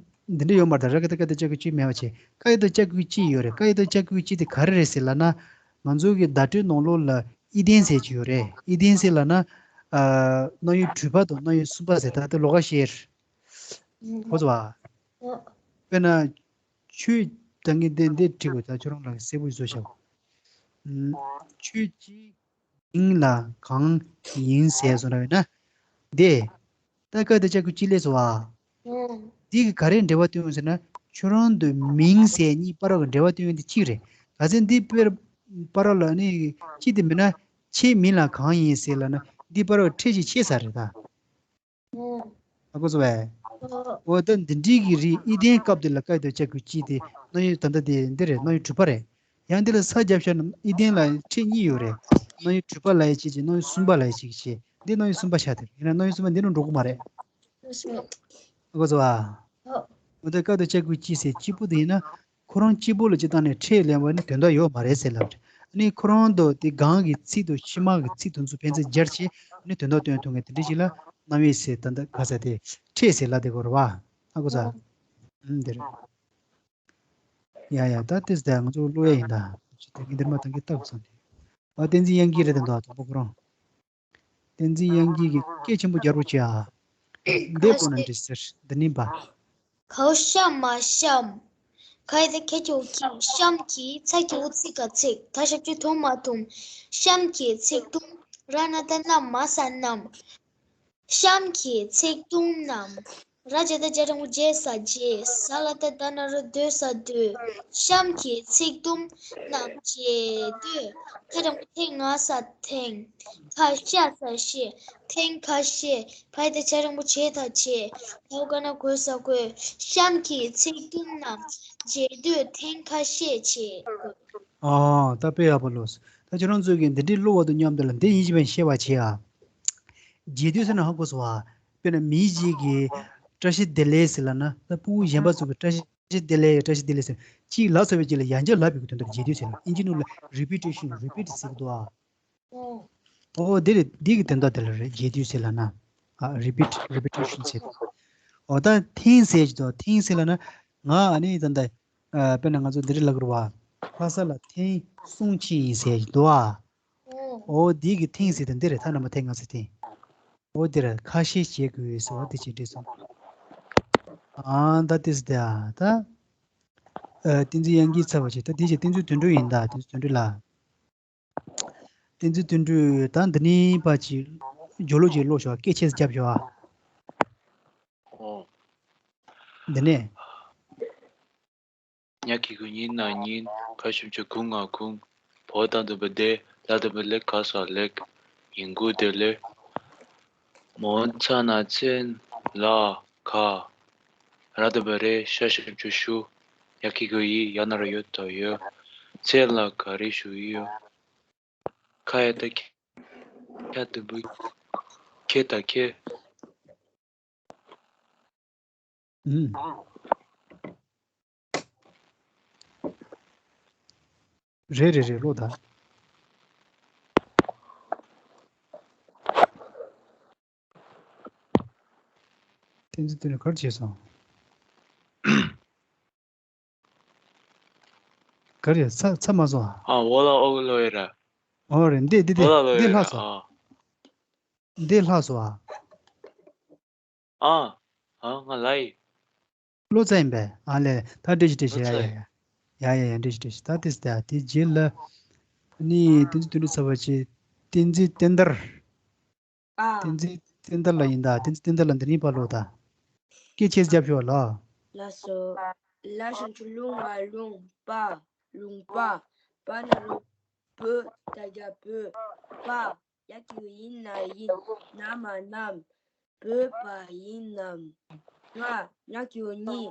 འདི་འདྲ་ཡོད་མ་རེད། ད་ར་ག་བཏགས་རྒ་ཡ་བཏགས་རྒྱ་ཞབས་ཀྱུ་རྒྱི་མེད་པ་བྱས། རྒ་ཡ་བཏགས་རྒྱ་ཞབས་ཀྱུ་རྒྱི་ཡོད་རེད། རྒ་ཡ་བཏགས་རྒྱ་ཞབས་ཀྱུ་རྒྱི་དེ་ག་རེ་རེད་ཟེར་ལབ་ན། ང་ཚོ་གི་བརྡ་སྤྲོད་ནང་ལོགས་ལ་ཨི་ལྡན་ཟེར་གྱི་ཡོད་རེད། ཨི་ལྡན་ཟེར་ལབ་ན། ཨ། རྣམ་དབྱེ་དྲུག་པ་དང་རྣམ་དབྱེ་གསུམ་པ་ཟེར། ད་དེ་ལོགས་ཀ་བཤད། འོ། ཧ་གོ་སོང་བ། འོ། དཔེར་ན། ཁྱོད། ད་ངས་འདི་འདི་བྲིས་དགོས། ད་ཁྱོད་རང་ལ་གསལ་པོ་བཟོས་བཞག་ཁྱོད་ཀྱི་མིང་ལ་གང་ཡིན་ཟེར་སོང་ར་བས་ན། འདི། ད་རྒ་ཡ་བཏགས་རྒྱ་ཞབས་ཀྱུ་རྒྱི་ལབ་སོང་བ། འོ། འདི་གི་ག་རེ་འབྲེལ་བ་བསྟན་ཡོད་ཟེར་ན། ཁྱོད་རང་དང་མིང་ཟེར་གཉིས་བར་གི་འབྲེལ་བ་བསྟན་ཡོད་འདི་གཅིག་རེད། ག་ཚད་འདི་བར་བར་ལ་ནི་གཅིག་དེ་མིན་ན། ཁྱེད་མིང་ལ་གང་ཡིན་ཟེར་ལབ་ན་འདི་བར་གི་ཕྲད་ཅིག་ཕྱེ་ས་རེད་ད། ཧ་གོ་སོང་བས། འོ། ད་འདི་འདྲའི་གི་རིགས་ཨི་ལྡན་སྐབས་དེ་ལ་རྒ་ཡ་བཏགས་རྒྱ་ཞབས་ཀྱུ་རྒྱི་དེ་རྣམ་དབྱེ་ད་ལྟ་དེ་འདི་རེད། རྣམ་དབྱེ་དྲུག་པ་རེད། ཡང་འདི་ལ་ས་བརྒྱབ་བཞག་ན་ཨི་ལྡན་ལ་ཕྲད་གཉིས་ཡོད་རེད། རྣམ་དབྱེ་དྲུག་པ་ལབ་ཡས་གཅིག་བྱས། རྣམ་དབྱེ་གསུམ་པ་ལབ་ཡས་གཅིག་བྱས། འདི་རྣམ་དབྱེ་གསུམ་པ་ཆགས་དེ་རེད། ཡིན་ན་རྣམ་དབྱེ་གསུམ་པ་འདི་ནང་འགྲོ་གི་མ་རེད། གོ་སོང་ཨ། འོ་དེ་ཀ་དང་ཅ་གི་གུ་ཅི་ཟེར་གཅིག་པུ་དེ་ཡིན་ན། ཁོ་རང་གཅིག་པུ་ལ་སྤྱིར་བཏང་ནས་ཕྲད་ལེན་པ་ནི་དོན་དག་ཡོད་མ་རེད་ཟེར་ལབ་རེད། ཨ་ནི་ཁོ་རང་དང་དེ་གང་གི་ཚིག་དང་ཕྱི་མ་གི་ཚིག་དེ་ཚོ་ཕན་ཚུན་སྦྱར་བྱས་ཨ་ནི་དོན་དག་སྟོན་ཐུབ་མཁན་དེ་འདྲ་ཞིག་ལ་རྣམ་དབྱེ་ཟེར། ད་ལྟ་ག་ས་དེ་ཕྲད་ཟེར་ལབ་དེ་གོ་རེད་བ། ཧ་གོ་ས། ཨུམ་དེ་རེད། ཡ་ཡ་ད་དེ་ཟེར་ང་ཚོ་ཀློག་ཡ་ཡིན་ད། ད་ངས་འདིར་མ་ད་གིན་བལྟས་སོང་དེ། ཨ་བསྟན་འཛིན་དབྱངས་སྐྱིད་རེད་དེ་འདུག་དང་པོ་ཁོ་རང་། བསྟན་འཛིན་དབྱངས་སྐྱིད་ཀྱིས་སྐད་ཆེན་པོ་རྒྱག་རོགས་བྱེད་ཨ། འདི་པོ་ན་འགྲིག་ཟེར་འདི་ནི་པ། གའོ་གཤམ་མ་གཤམ། ག་ཡ་བཏགས་ག་གི་གུ་གི། གཤམ་གྱི། ཚ་གི་གུ་ཚི་ག་ཚིག་ད་ཞབས་ཀྱུ་དུ་མ་དུམ། གཤམ་གྱི་ཚིག་དུམ། ར་ན་བཏགས་རྣ་མ་ས་རྣམས། གཤམ་གྱི་ཚིག་དུམ་རྣམས། ར་ཇ་བཏགས་རྗ་འགྲེང་བུ་རྗེ་ས་རྗེས། ས་ལ་བཏགས་སྡ་ན་རོ་སྡོད་ས་སྡོད། གཤམ་གྱི་ཚིག་དུམ་རྣམས་བྱེད་སྡོད། ཐ་འགྲེང་བུ་ཐེ་ང་ས་ཐེངས། ཁ་ཤ་ས་ཤེས། ཐེངས་ཁ་ཤས། ཕ་ཡ་བཏགས་ཕྱ་འགྲེང་བུ་ཕྱེ་ད་ཕྱེས། ད་ག་ན་དགོད་ས་དགོད། གཤམ་གྱི་ཚིག་དུམ་རྣམས་བྱེད་སྡོད་ཐེངས་ཁ་ཤས་བྱེད། ཨ་ད་དཔེ་ཡག་པོ་ལོས། ད་ཁྱེད་རང་ཚོས་ཀྱི་འདི་འདྲའི་ཀློག་པ་དང་མཉམ་དུ་ལ་འདི་ཡིན་གཅིག་མིན་ཤེས་པ་བྱེད་ཨ། རྗེས་ཟློས་ཟེར་ན་ཧ་གོ་སོང་ཨ། དཔེར་ན་མི་གཅིག་གིས་བཀྲ་ཤིས་བདེ་ལེགས་ཟེར་ལབ་ན་ད་ཕྲུ་གུ་གཞན་པ་ཚོ་གིས་བཀྲ་ཤིས་བདེ་ལེགས། བཀྲ་ཤིས་བདེ་ལེགས་ཟེར་གཅིག་ལབ་ཚར་བའི་རྗེས་ལ་ཡང་བསྐྱར་ལབ་པའི་དོན་དག་རྗེས་ཟློས་ཟེར་ལ། ཨིན་ཇི་ནང་ལ་repetition, repeat ཟེར་གི་འདུག་ཨ། ཨོ་འདི་རེད། འདི་གི་དོན་དག་དེ་ལ་རེད། རྗེས་ཟློས་ཟེར་ལབ་ན། ཨ་repeat, repetition ཟེར། ཨོ་ད་ཐེངས་ཟེར་གྱི་འདུག་ཐེངས་ཟེར་ལབ་ན་ང་ཨ་ནི་ད་ལྟ་ཨ་དཔེར་ན་ང་ཚོ་འདི་རེད་ལབ་དགོས་རེད་བ། ལྷ་ས་ལ་ཐེངས་གསུམ་ཕྱིན་ཡིན་ཟེར་གྱི་འདུག་ཨ། ཨོ་འདི་གི་ཐེངས་ཟེར་དེ་འདི་རེད། ཐ་ན་མ་ཐེངས་ང་ཟེར་ཐེངས། ཨོ་འདི་རེད། ཁ་ཤས་བྱེད་དགོས་ཟེར་བ་འདི་བྱེད་འདྲེས་སོང་། ཨ་ད་དེ་ཟེར་དེ་ཨ་ད། ཨ་བསྟན་འཛིན་དབྱངས་སྐྱིད་ཚར་བ་བྱེད། ད་འདི་བྱེད་བསྟན་འཛིན་དོན་གྲུབ་ཡིན་ད། བསྟན་འཛིན་དོན་གྲུབ་ལགས། བསྟན་འཛིན་དོན་གྲུབ་ད་འདི་ནས་ཕར་ཅིག་སྦྱོར་ཀློག་ཅིག་ཀློག་ཤོག་སྐད་ཆེ་ཙམ་རྒྱབ་ཤོག་ཨ། ཨོ། འདི་ནས། ཉ་གི་གུ་ཉི་ན་ཉིན། ག་ཞབས་ཀྱུ་གུ་ང་གུང་། བ་ད་འགྲེང་བུ་བདེ། ལ་ད་འགྲེང་བུ་ལེ་ག་ས་ལེགས། ཡིན་གུ་བདེ་ལེགས། མོ་ཚ་ན་ཚན། ལ་ག་ར་ད་འགྲེང་བུ་རེ། ཤ་ཞབས་ཀྱུ་ཤུ། ཡ་གི་གུ་ཡི། ཡ་ན་རོ་ཡོ་ད་ཡོད། ཚེ་ལ་ག་རེ་ཞུ་ཡི་ཡོད། ཁ་ཡ་བཏགས་ཁ་འགྲེང་བུ་ཁེ་ད་ཁེ། ཨུམ། རེད་རེད་རེད། ཀློག་ད། བསྟན་འཛིན་དོན་གྲུབ་ག་རེ་བྱས་སོང་། ག་རེ་ཚར་ཚར་མ་སོང་ཨ། ཨ་འོ་ལ་ཨོ་གི་ལོ་ཡེ་ར། ཨོ་རེད། འདི་འདི་འདི་འོ་ལ་ལོ་འདི་ཡེ་ལྷག་ར་སོང་། ཨ། འདི་ལྷག་སོང་ཨ། ཨ། ཨ་ང་ལ་ཡི། ཀློག་ཚར་ཡིན་པས། ཨ་ལས་ད་འགྲིག་ཤི་འགྲིག་ཤི། ཡ་ཡ་ཡ། ཡ་ཡ་ཡ་འགྲིག་ཤི་འགྲིག་ཤི། ད་དེ་ད་དེ་རྗེས་ལ་ནི་བསྟན་འཛིན་དོན་གྲུབ་ཚར་བ་བྱས། བསྟན་འཛིན་བསྟན་དར། ཨ། བསྟན་འཛིན་བསྟན་དར་ལགས་ཡིན་ད། བསྟན་འཛིན་བསྟན་དར་ལགས་འདི་ནས་ཕར་ཀློག་ད། སྐད་ཆེ་རྒྱབ་ཤོག་ལགས། ལགས་སོ། ལ་ཞབས་ཀྱུ་ལུ་ང་ལུང་། པ། ལུང་པ། བ་ན་རོ་བོ། ད་རྒྱ་བོད། པ། ཡ་གི་གུ་ཡི་ན་ཡིན། ན་མ་རྣམས། བོད་པ་ཡིན་ནམ། ང་། ཉ་གི་གུ་ཉི།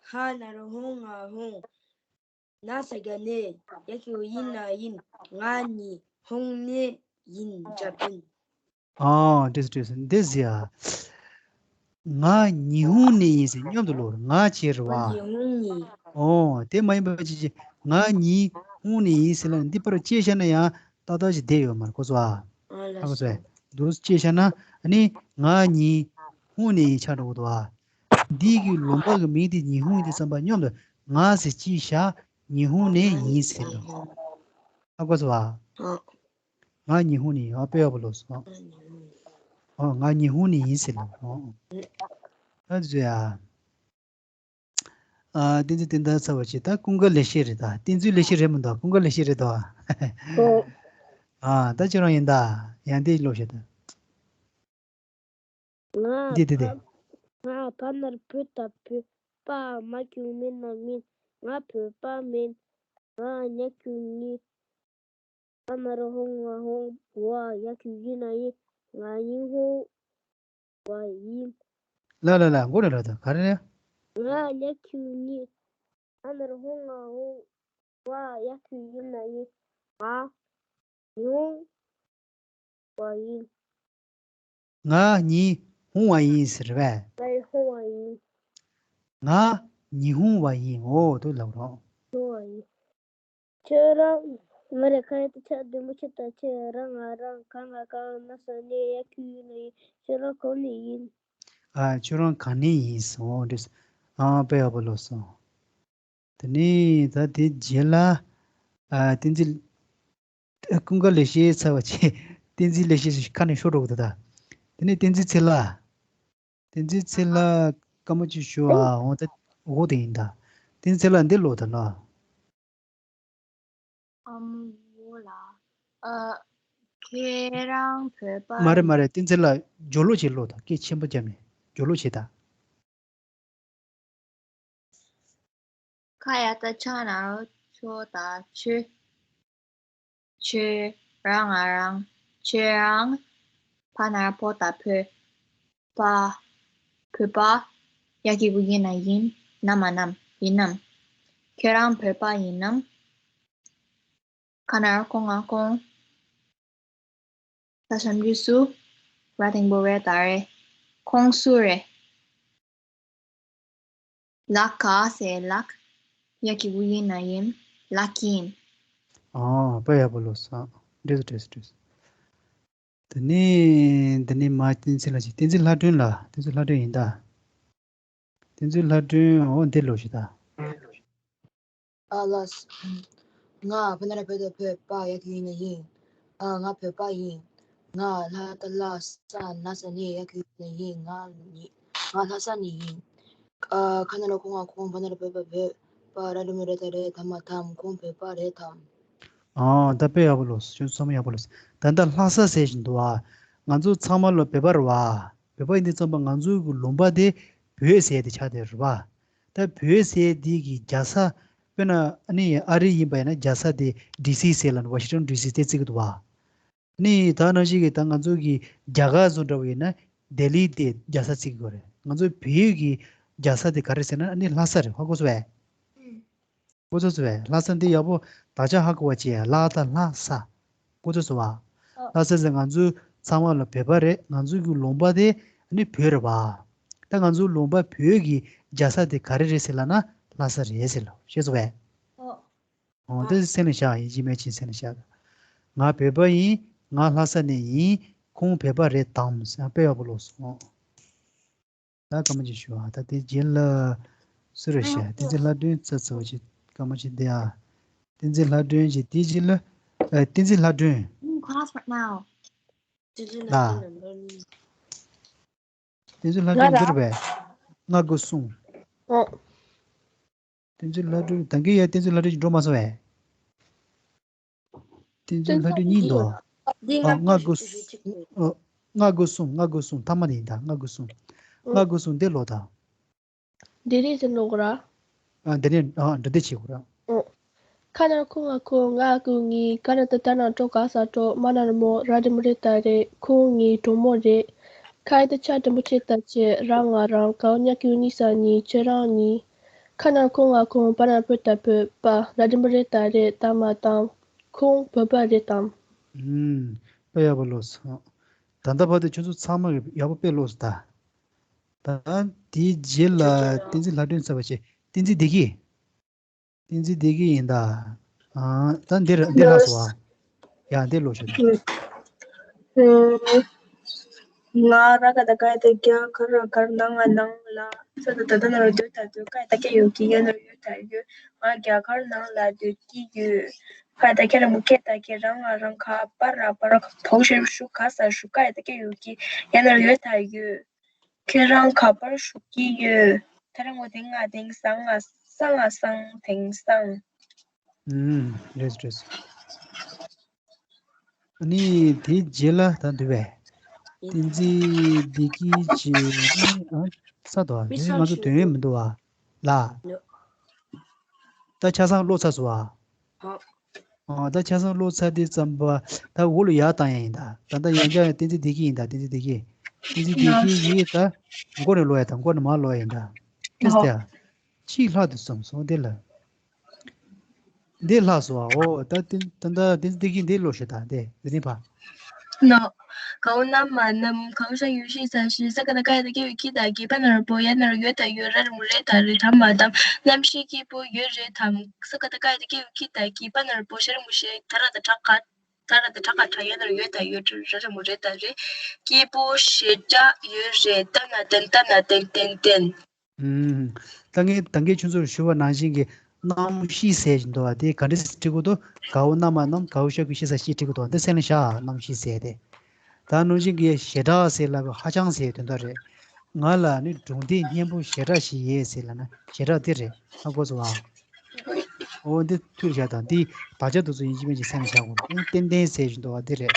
ཧ་ན་རོ་ཧོ་ང་ཧོང་། ན་ས་རྒྱ་ནས། ཡ་གི་གུ་ཡི་ན་ཡིན། ང་ཉི་ཧོང་ནས་ཡིན། འཇར་པན། ཨ་འགྲིག་སོང་འགྲིག་སོང་། འདི་ཟེར་ཨ། ང་ཉི་ཧོང་ནས་ཡིན་ཟེར་སྙོམས་དུ་ཀློག་ང་བྱེད་རེད་བ། ཉི་ཧོང་ནས། ཨོ་དེ་མ་ཡིན་པ་ཅི་ཅི། ང་ཉི་ཧོང་ནས་ཡིན་ཟེར་ལ་འདི་པར་བཅད་བཞག་ན་ཡང་ཏག་ཏག་ཅིག་བསྡད་ཡོད་མ་རེད། གོ་སོང་ཨ། ཨ་ལ་ཨ་གོ་སོང་། འདུག་བཅད་བཞག་ན་ཨ་ནི་ང་ཉི་ཧོང་ནས་ཡིན་ཆགས་འགྲོ་གི་འདུག་ཨ། འདི་གི་ལུང་པ་གི་མིང་དེ་ཉི་ཧོང་ཡིན་དུས་ཙམ་པ་སྙོམས་དུ་ང་ཟེར་གཅིག་བཞག་ཉི་ཧོང་ནས་ཡིན་ཟེར་འགྲོ། ཨ་གོ་སོང་ཨ། ཨ། ང་ཉི་ཧོང་ནས་ཡིན། ཨ་དཔེ་ཡག་པོ་ལོས་སོང་། ཨ་ང་ཉི་ཧོང་ནས་ཡིན་ཟེར་ལ། ཨ་ད་དེ་ཚོ་ཡ། ཨ་བསྟན་འཛིན་བསྟན་དར་ཚར་བ་བྱས། ད་ཀུན་དགའ་ལེགས་བཤད་རེད་ད། བསྟན་འཛིན་ལེགས་བཤད་རེད་མི་འདུག་ཀུན་དགའ་ལེགས་བཤད་རེད་དོ། ཨོ། ཨ་ད་ཁྱེད་རང་ཡིན་ད། ཡང་འདི་ཀློག་ཤོག་ད། ང་འདི་འདི་འདི། ཕ། ང་ཕ་ན་རོ་བུ་ད་བུད། པ། མ་གི་གུ་མི་ན་མིན། ང་བོད་པ་མིན། ང་ཉ་གི་གུ་ཉི། ཧ་ན་རོ་ཧོ་ང་ཧོང་། བ། ཡ་གི་གུ་ཡི་ན་ཡིན། ང་ཉི་ཧོང་བ་ཡིན། ལ་ལ་ལ་མགོ་ནས་ལ་ད་ག་རེ་རེད། ང་ཉ་གི་གུ་ཉི། ཧ་ན་རོ་ཧོ་ང་ཧོང་། བ། ཡ་གི་གུ་ཡི་ན་ཡིན། ང་ཉི་ཧོང་བ་ཡིན། ང་ཉི་ཧོང་བ་ཡིན་ཟེར་བས། ང་ཉི་ཧོང་བ་ཡིན། ང་ཉི་ཧོང་བ་ཡིན། འོ་དེ་ལབ་རོགས། ཉི་ཧོང་བ་ཡིན། ཁྱོད་རང་། ང་རེ་ཁ་ཡ་ཏི་ཆ་བདེ་མོ་ཆེ་ད་ཆེ་རང་ང་རང་གང་ང་གང་ན་ས་ནས་ཡ་ཁྱུ་ཡིན་ནི་ཡིན། ཁྱོད་རང་གང་ནས་ཡིན། ཨ་ཁྱོད་རང་གང་ནས་ཡིན་སོང་འདྲི། ཨ་དཔེ་ཡག་པོ་ལོ་སོང་། དེ་ནས་ད་དེ་རྗེས་ལ། ཨ་བསྟན་འཛིན། ཀུན་དགའ་ལེགས་བཤད་ཚར་བ་ཆེ། བསྟན་འཛིན་ལེགས་བཤད་ཁ་ནས་ཤོར་འགྲོ་གི་འདུག་ད། དེ་ནས་བསྟན་འཛིན་ཚེ་ལྷ། བསྟན་འཛིན་ཚེ་ལྷ་སྐར་མ་གཅིག་ཞུ་ཨ། འོ་ད་འོ་དེ་ཡིན་ད། བསྟན་འཛིན་ཚེ་ལྷ་འདི་ལོ་ད་ལ། ཨ་མོ་ལ། ཨ། ཁྱེད་རང་བོད་པ། མ་རེད་མ་རེད། བསྟན་འཛིན་ལ་སྦྱོར་ཀློག་བྱེད་ཀློག་ད། སྐད་ཆེན་པོ་བརྒྱབ་ནས་སྦྱོར་ཀློག་བྱེད་ད། ཁ་ཡ་ཏ་ཆ་ན་རོ་ཆོ་ད་ཆོས། ཆོས། ར་ང་རང་། ཆོས་རང་། ཕ་ན་རོ་ཕོ་ད་ཕོ། པ། བོད་པ། ཡ་གི་གུ་ཡིན་ན་ཡིན། ན་མ་ནམ། ཡིན་ནམ། ཁྱོད་རང་བོད་པ་ཡིན་ནམ། ཁ་ན་རོ་ཁོ་ང་ཁོང་། ད་ཞབས་ཀྱུ་སུ། ར་དང་པོ་རེད་ད་རེད། ཁོང་སུ་རེད། ལགས་ག་ཟེར་ལགས། ཡ་གི་གུ་ཡིན་ན་ཡིན། ལགས་ཡིན། ཨོ་དཔེ་ཡག་པོ་ལོ་སོང་། འགྲིག་སོང་འགྲིག་སོང་འགྲིག་སོང་། དེ་ནས་དེ་ནས་མ་བསྟན་འཛིན་ལ་ཅིག་བསྟན་འཛིན་ལྷ་སྒྲོན་ལ། བསྟན་འཛིན་ལྷ་སྒྲོན་ཡིན་ད། བསྟན་འཛིན་ལྷ་སྒྲོན། འོ་འདི་ལོ་ཞིག་ད། ཨ་ལགས། ང་བ་ན་ར་བོ་ད་བོད། པ་ཡ་གི་གུ་ཡིན་ན་ཡིན། ཨ་ང་བོད་པ་ཡིན། ང་ལྷ་ད་ལྷ་ས་ན་ས་ནས་ཡ་གི་གུ་ཡིན་ན་ཡིན། ང་ནི་ང་ལྷ་ས་ནས་ཡིན། ཨ་ཁ་ན་རོ་ཁོ་ང་ཁོང་། བ་ན་རོ་བོ་ད་བོད། པ་ར་འགྲེང་བུ་རེ་ད་རེད། ད་མ་དམ། ཁོང་བོད་པ་རེད་དམ། ཨ་ད་དཔེ་ཡག་པོ་ལོ། ཁྱོད་ཚང་མ་ཡག་པོ་ལོ། ད་ལྟ་ལྷ་ས་ཟེར་བཞིན་འདུག་ཨ། ང་ཚོ་ཚང་མ་ལོ་བོད་པ་རེད་བ། བོད་པ་ཡིན་དུས་ཙམ་པ་ང་ཚོའི་གི་ལུང་པ་དེ་བོད་ཟེར་དེ་ཆགས་བསྡད་རེད་བ། ད་བོད་ཟེར་དེ་གི་རྒྱལ་ས། དཔེར་ན་ཨ་ནི་ཨ་རི་ཡིན་པ་ཡིན་ན་རྒྱལ་ས་དེ་ཌི་སི་ཟེར་ལབ་ནས་ཝ་ཤིང་ཊོན་ཌི་སི་དེ་བརྩི་གི་འདུག་བ། ནི་ད་ནང་བཞིན་གྱི་ད་ང་ཚོ་གི་རྒྱ་གར་ཚོ་འདྲ་བོ་ཡིན་ན་ལྡི་ལི་དེ་རྒྱལ་ས་བརྩི་གི་ཡོད་རེད། ང་ཚོ་བལ་ཡུལ་གྱི་རྒྱལ་ས་དེ་ག་རེ་ཟེར་ན་ཨ་ནི་ལྷ་ས་རེད། ཧ་གོ་སོང་བས། ཨུམ། གོ་ཚོད་ཚོད་བས། ལྷ་ས་འདི་ཡག་པོ་ད་ཆ་ཧ་གོ་བ་བྱས། ལྷ་ད་ལྷ་ས། གོ་ཚོད་ཚོད་བ། ཨོ། ལྷ་ས་ཟེར་ང་ཚོ་ཚང་མ་ལ་བོད་པ་རེད། ང་ཚོ་གི་ལུང་པ་དེ་ཨ་ནི་བོད་རེད་བ། ད་ང་ཚོ་ལུང་པ་བོད་ཀྱི་རྒྱལ་ས་དེ་ག་རེ་རེད་ཟེར་ལབ་ན་ལྷ་ས་རེད་ཟེར་ལབ། ཤེས་སོང་བས། ཨོ། འོ་ད་སེམས་ལ་བཞག། ཡིན་གཅིག་མིན་གཅིག་སེམས་ལ་བཞག། ང་བོད་པ་ཡིན། ང་ལྷ་ས་ནས་ཡིན། ཁོང་བོད་པ་རེད་དམ་ཟེར། དཔེ་ཡག་པོ་ལོ་སོང་། ད་སྐར་མ་གཅིག་ཞུ་ཨ། ད་དེ་རྗེས་ལ་སུ་རེད་ཤག་བསྟན་འཛིན་ལྷ་སྒྲོན་ཚ་ཚ་བ་ཅིག་སྐར་མ་གཅིག་བསྡད་ཨ། བསྟན་འཛིན་ལྷ་སྒྲོན་གྱིས་དེ་རྗེས་ལ། ཨ། བསྟན་འཛིན་ལྷ་སྒྲོན། In class right now. བསྟན་འཛིན་ལྷ་སྒྲོན་འདིར་བས། ང་དགུ་གསུམ། ཨོ། བསྟན་འཛིན་ལྷ་སྒྲོན། ད་གིན་ཡ་བསྟན་འཛིན་ལྷ་སྒྲོན་གྱིས་འགྲོ་མ་སོང་བས། བསྟན་འཛིན་ལྷ་སྒྲོན་གཉིས་འདུག་འདི་ཨ། ང་དགུ་གསུམ། ཨ། ང་དགུ་གསུམ། ང་དགུ་གསུམ། ཐ་མ་ནི་ཡིན་ད། ང་དགུ་གསུམ། ང་དགུ་གསུམ་འདི་ལོ་ད། འདི་རེད་ཟེར་ནོ་གོ་ར། ཨ། འདི་ནས། ཨ། འདི་འདི་བྱེད་དགོས་ར། ཨོ། ཁ་ན་རོ་ཁོ་ང་ཁོ། ང་གུ་ང་། ཀ་ན་ད་ད་ན་གྲོ་ག་ས་གྲོགས། མ་ན་རོ་མོ། ར་འགྲེང་བུ་རེ་ད་རེད། ཁོ་ང་གྲོ་མོ་རེད། ཁ་ཡ་ཏ་ཆ་འགྲེང་བུ་ཆེ་ད་ཆེ། ར་ང་རང་། ག་ཉ་གི་གུ་ཉི་ས་ཉིན། ཁྱོད་རང་ཉིན། ཁ་ན་རོ་ཁོ་ང་ཁོང་། བ་ན་རོ་བོ་ད་བོད། པ་ར་འགྲེང་བུ་རེ་ད་རེད། ད་མ་དམ། ཁོང་བོད་པ་རེད་དམ། ཨུམ། དཔེ་ཡག་པོ་ལོ་སོང་། ད་ལྟ་བར་དུ་ཁྱོད་ཚོ་ཚང་མ་ཡག་པོ་དཔེ་ལོ་སོང་ད། ད་དེའི་རྗེས་ལ་བསྟན་འཛིན་ལྷ་སྒྲོན་ཚར་བ་བྱས། བསྟན་འཛིན་བདེ་སྐྱིད། བསྟན་འཛིན་བདེ་སྐྱིད་ཡིན་ད། ཨ། ད་འདི་ར་འདི་ལྷག་སོང་ཨ། ཡ་འདི་ལོ་ཤོད་ད། ང་ར་ག་ད་ག་ཡ་ད་རྒྱ་གར་ར་གར་ན་ང་ནང་ལ། ས་ད་ད་ད་ན་རོ་སྡོད་ད་སྡོད། ཀ་ཡ་ད་སྐད་ཡོད་ཀྱི། ཡ་ན་རོ་ཡོད་ད་ཡོད། ང་རྒྱ་གར་ནང་ལ་སྡོད་ཀྱི་ཡོད། ཀ་ཡ་ད་སྐད་ར་མོ་སྐད་ད་སྐད། ར་ང་རང་། ག་པ་ར་བ་ར། བོ་ཞབས་ཀྱུ་གུ་ག་ས་གུ། ཀ་ཡ་ད་སྐད་ཡོད་ཀྱི། ཡ་ན་རོ་ཡོད་ད་ཡོད། ཁྱེད་རང་ག་པར་བཞུགས་ཀྱི་ཡོད། ད་ར་ངོ་དེང་ང་དེང་སང་ང་སང་ང་སང་དེང་སང་། ཨུམ། རེད་རེད། ཨ་ནི་དེའི་རྗེས་ལ་ད་འདུག་བས། བསྟན་འཛིན་བདེ་སྐྱིད་ཀྱིས། ཨ། ས་དོ། དེ་ང་ཚོ་དོན་ཡོད་མི་འདུག་བ། ལ། ད་ཆ་ཚང་ཀློག་ཚར་སོང་བ། ཨ། ད་ཆ་ཚང་ཀློག་ཚར་དུས་ཙམ་པ་ད་འོག་ལ་ཡར་བཏང་ཡ་ཡིན་ད། ད་ལྟ་ཡང་བསྐྱར་ཡང་བསྟན་འཛིན་བདེ་སྐྱིད་ཡིན་ད། བསྟན་འཛིན་བདེ་སྐྱིད། བསྟན་འཛིན་བདེ་སྐྱིད་ཡིས་ད་མགོ་ནས་ཀློག་ཡ་ད། མགོ་ནས་མར་ཀློག་ཡ་ཡིན་ད། ཏོག་ཙམ་ཡ། གཅིག་ལྷག་འདུག་བསམ་སོང་དེ་ལ། འདི་ལྷག་སོང་བ། འོ་ད་དེ་ད་ད་བསྟན་འཛིན་བདེ་སྐྱིད་འདི་ཀློག་ཤོད་ད། དེ་འདི་ནས་ཕར། ནོ། གའུ་ན་མ་ནམ། གའུ་ཤ་ཡུ་ཤི་ས་ཤི། ས་ཀ་ད་ཀ་ཡ་ད་སྐྱེ་བའི་སྐྱེ་ད་སྐྱེ། པ་ན་རོ་པོ། ཡ་ན་རོ་ཡོ་ད་ཡོད། ར་རི་མོ་རེ་ད་རེད། ད་མ་དམ། གནམ་ཤི་སྐྱིད་པོ་ཡོད་རེད་དམ། ས་ཀ་ད་ཀ་ཡ་ད་སྐྱེ་བའི་སྐྱེ་ད་སྐྱེ། པ་ན་རོ་པོ། ཤ་རི་མོ་ཤེ། ད་ར་ད་དྲག་ག་ད་ར་ད་དྲག་ག་དྲག་ཡ་ན་རོ་ཡོད་ད་ཡོད། ར་རི་མོ་རེ་ད་རེད། སྐྱིད་པོ་ཞེ་དྲག་ཡོད་རེད། ད་ན་ཏན་ད་ན་ཏན་ཏན་ཏན། ཨུམ། ད་ངས་ད་གིན་ཁྱོད་ཚོར་ཞུས་པ་ནང་བཞིན་གྱི་གནམ་གཤིས་ཟེར་བཞིན་འདུག་བ། དེ་ག་འདྲ་བྲིས་དགོས་འདུག་གའུ་ན་མ་ནམ། གའུ་ཤ་ཀུ་ཤི་ས་ཤི་བྲིས་དགོས་འདུག་དེ་སེམས་ལ་བཞག་གནམ་གཤིས་ཟེར་དེ། ད་ནང་བཞིན་གྱི་ཞེ་དྲག་ཟེར་ལབ་པ་ཧ་ཅང་ཟེར་དོན་དག་རེད། ང་ལ་ནི་སྒྲུང་དེབ་སྙན་པོ་ཞེ་དྲག་ཞིག་ཡོད་ཟེར་ལབ་ན་ཞེ་དྲག་དེ་རེད། ཧ་གོ་སོང་བ། འོ་འདི་ཐུགས་བཞག་དང་། འདི་དག་ཆ་དེ་ཚོ་ཡིན་གཅིག་མིན་གཅིག་སེམས་བཞག་དགོས། ཏན་ཏན་ཟེར་བཞིན་འདུག་བ་དེ་རེད།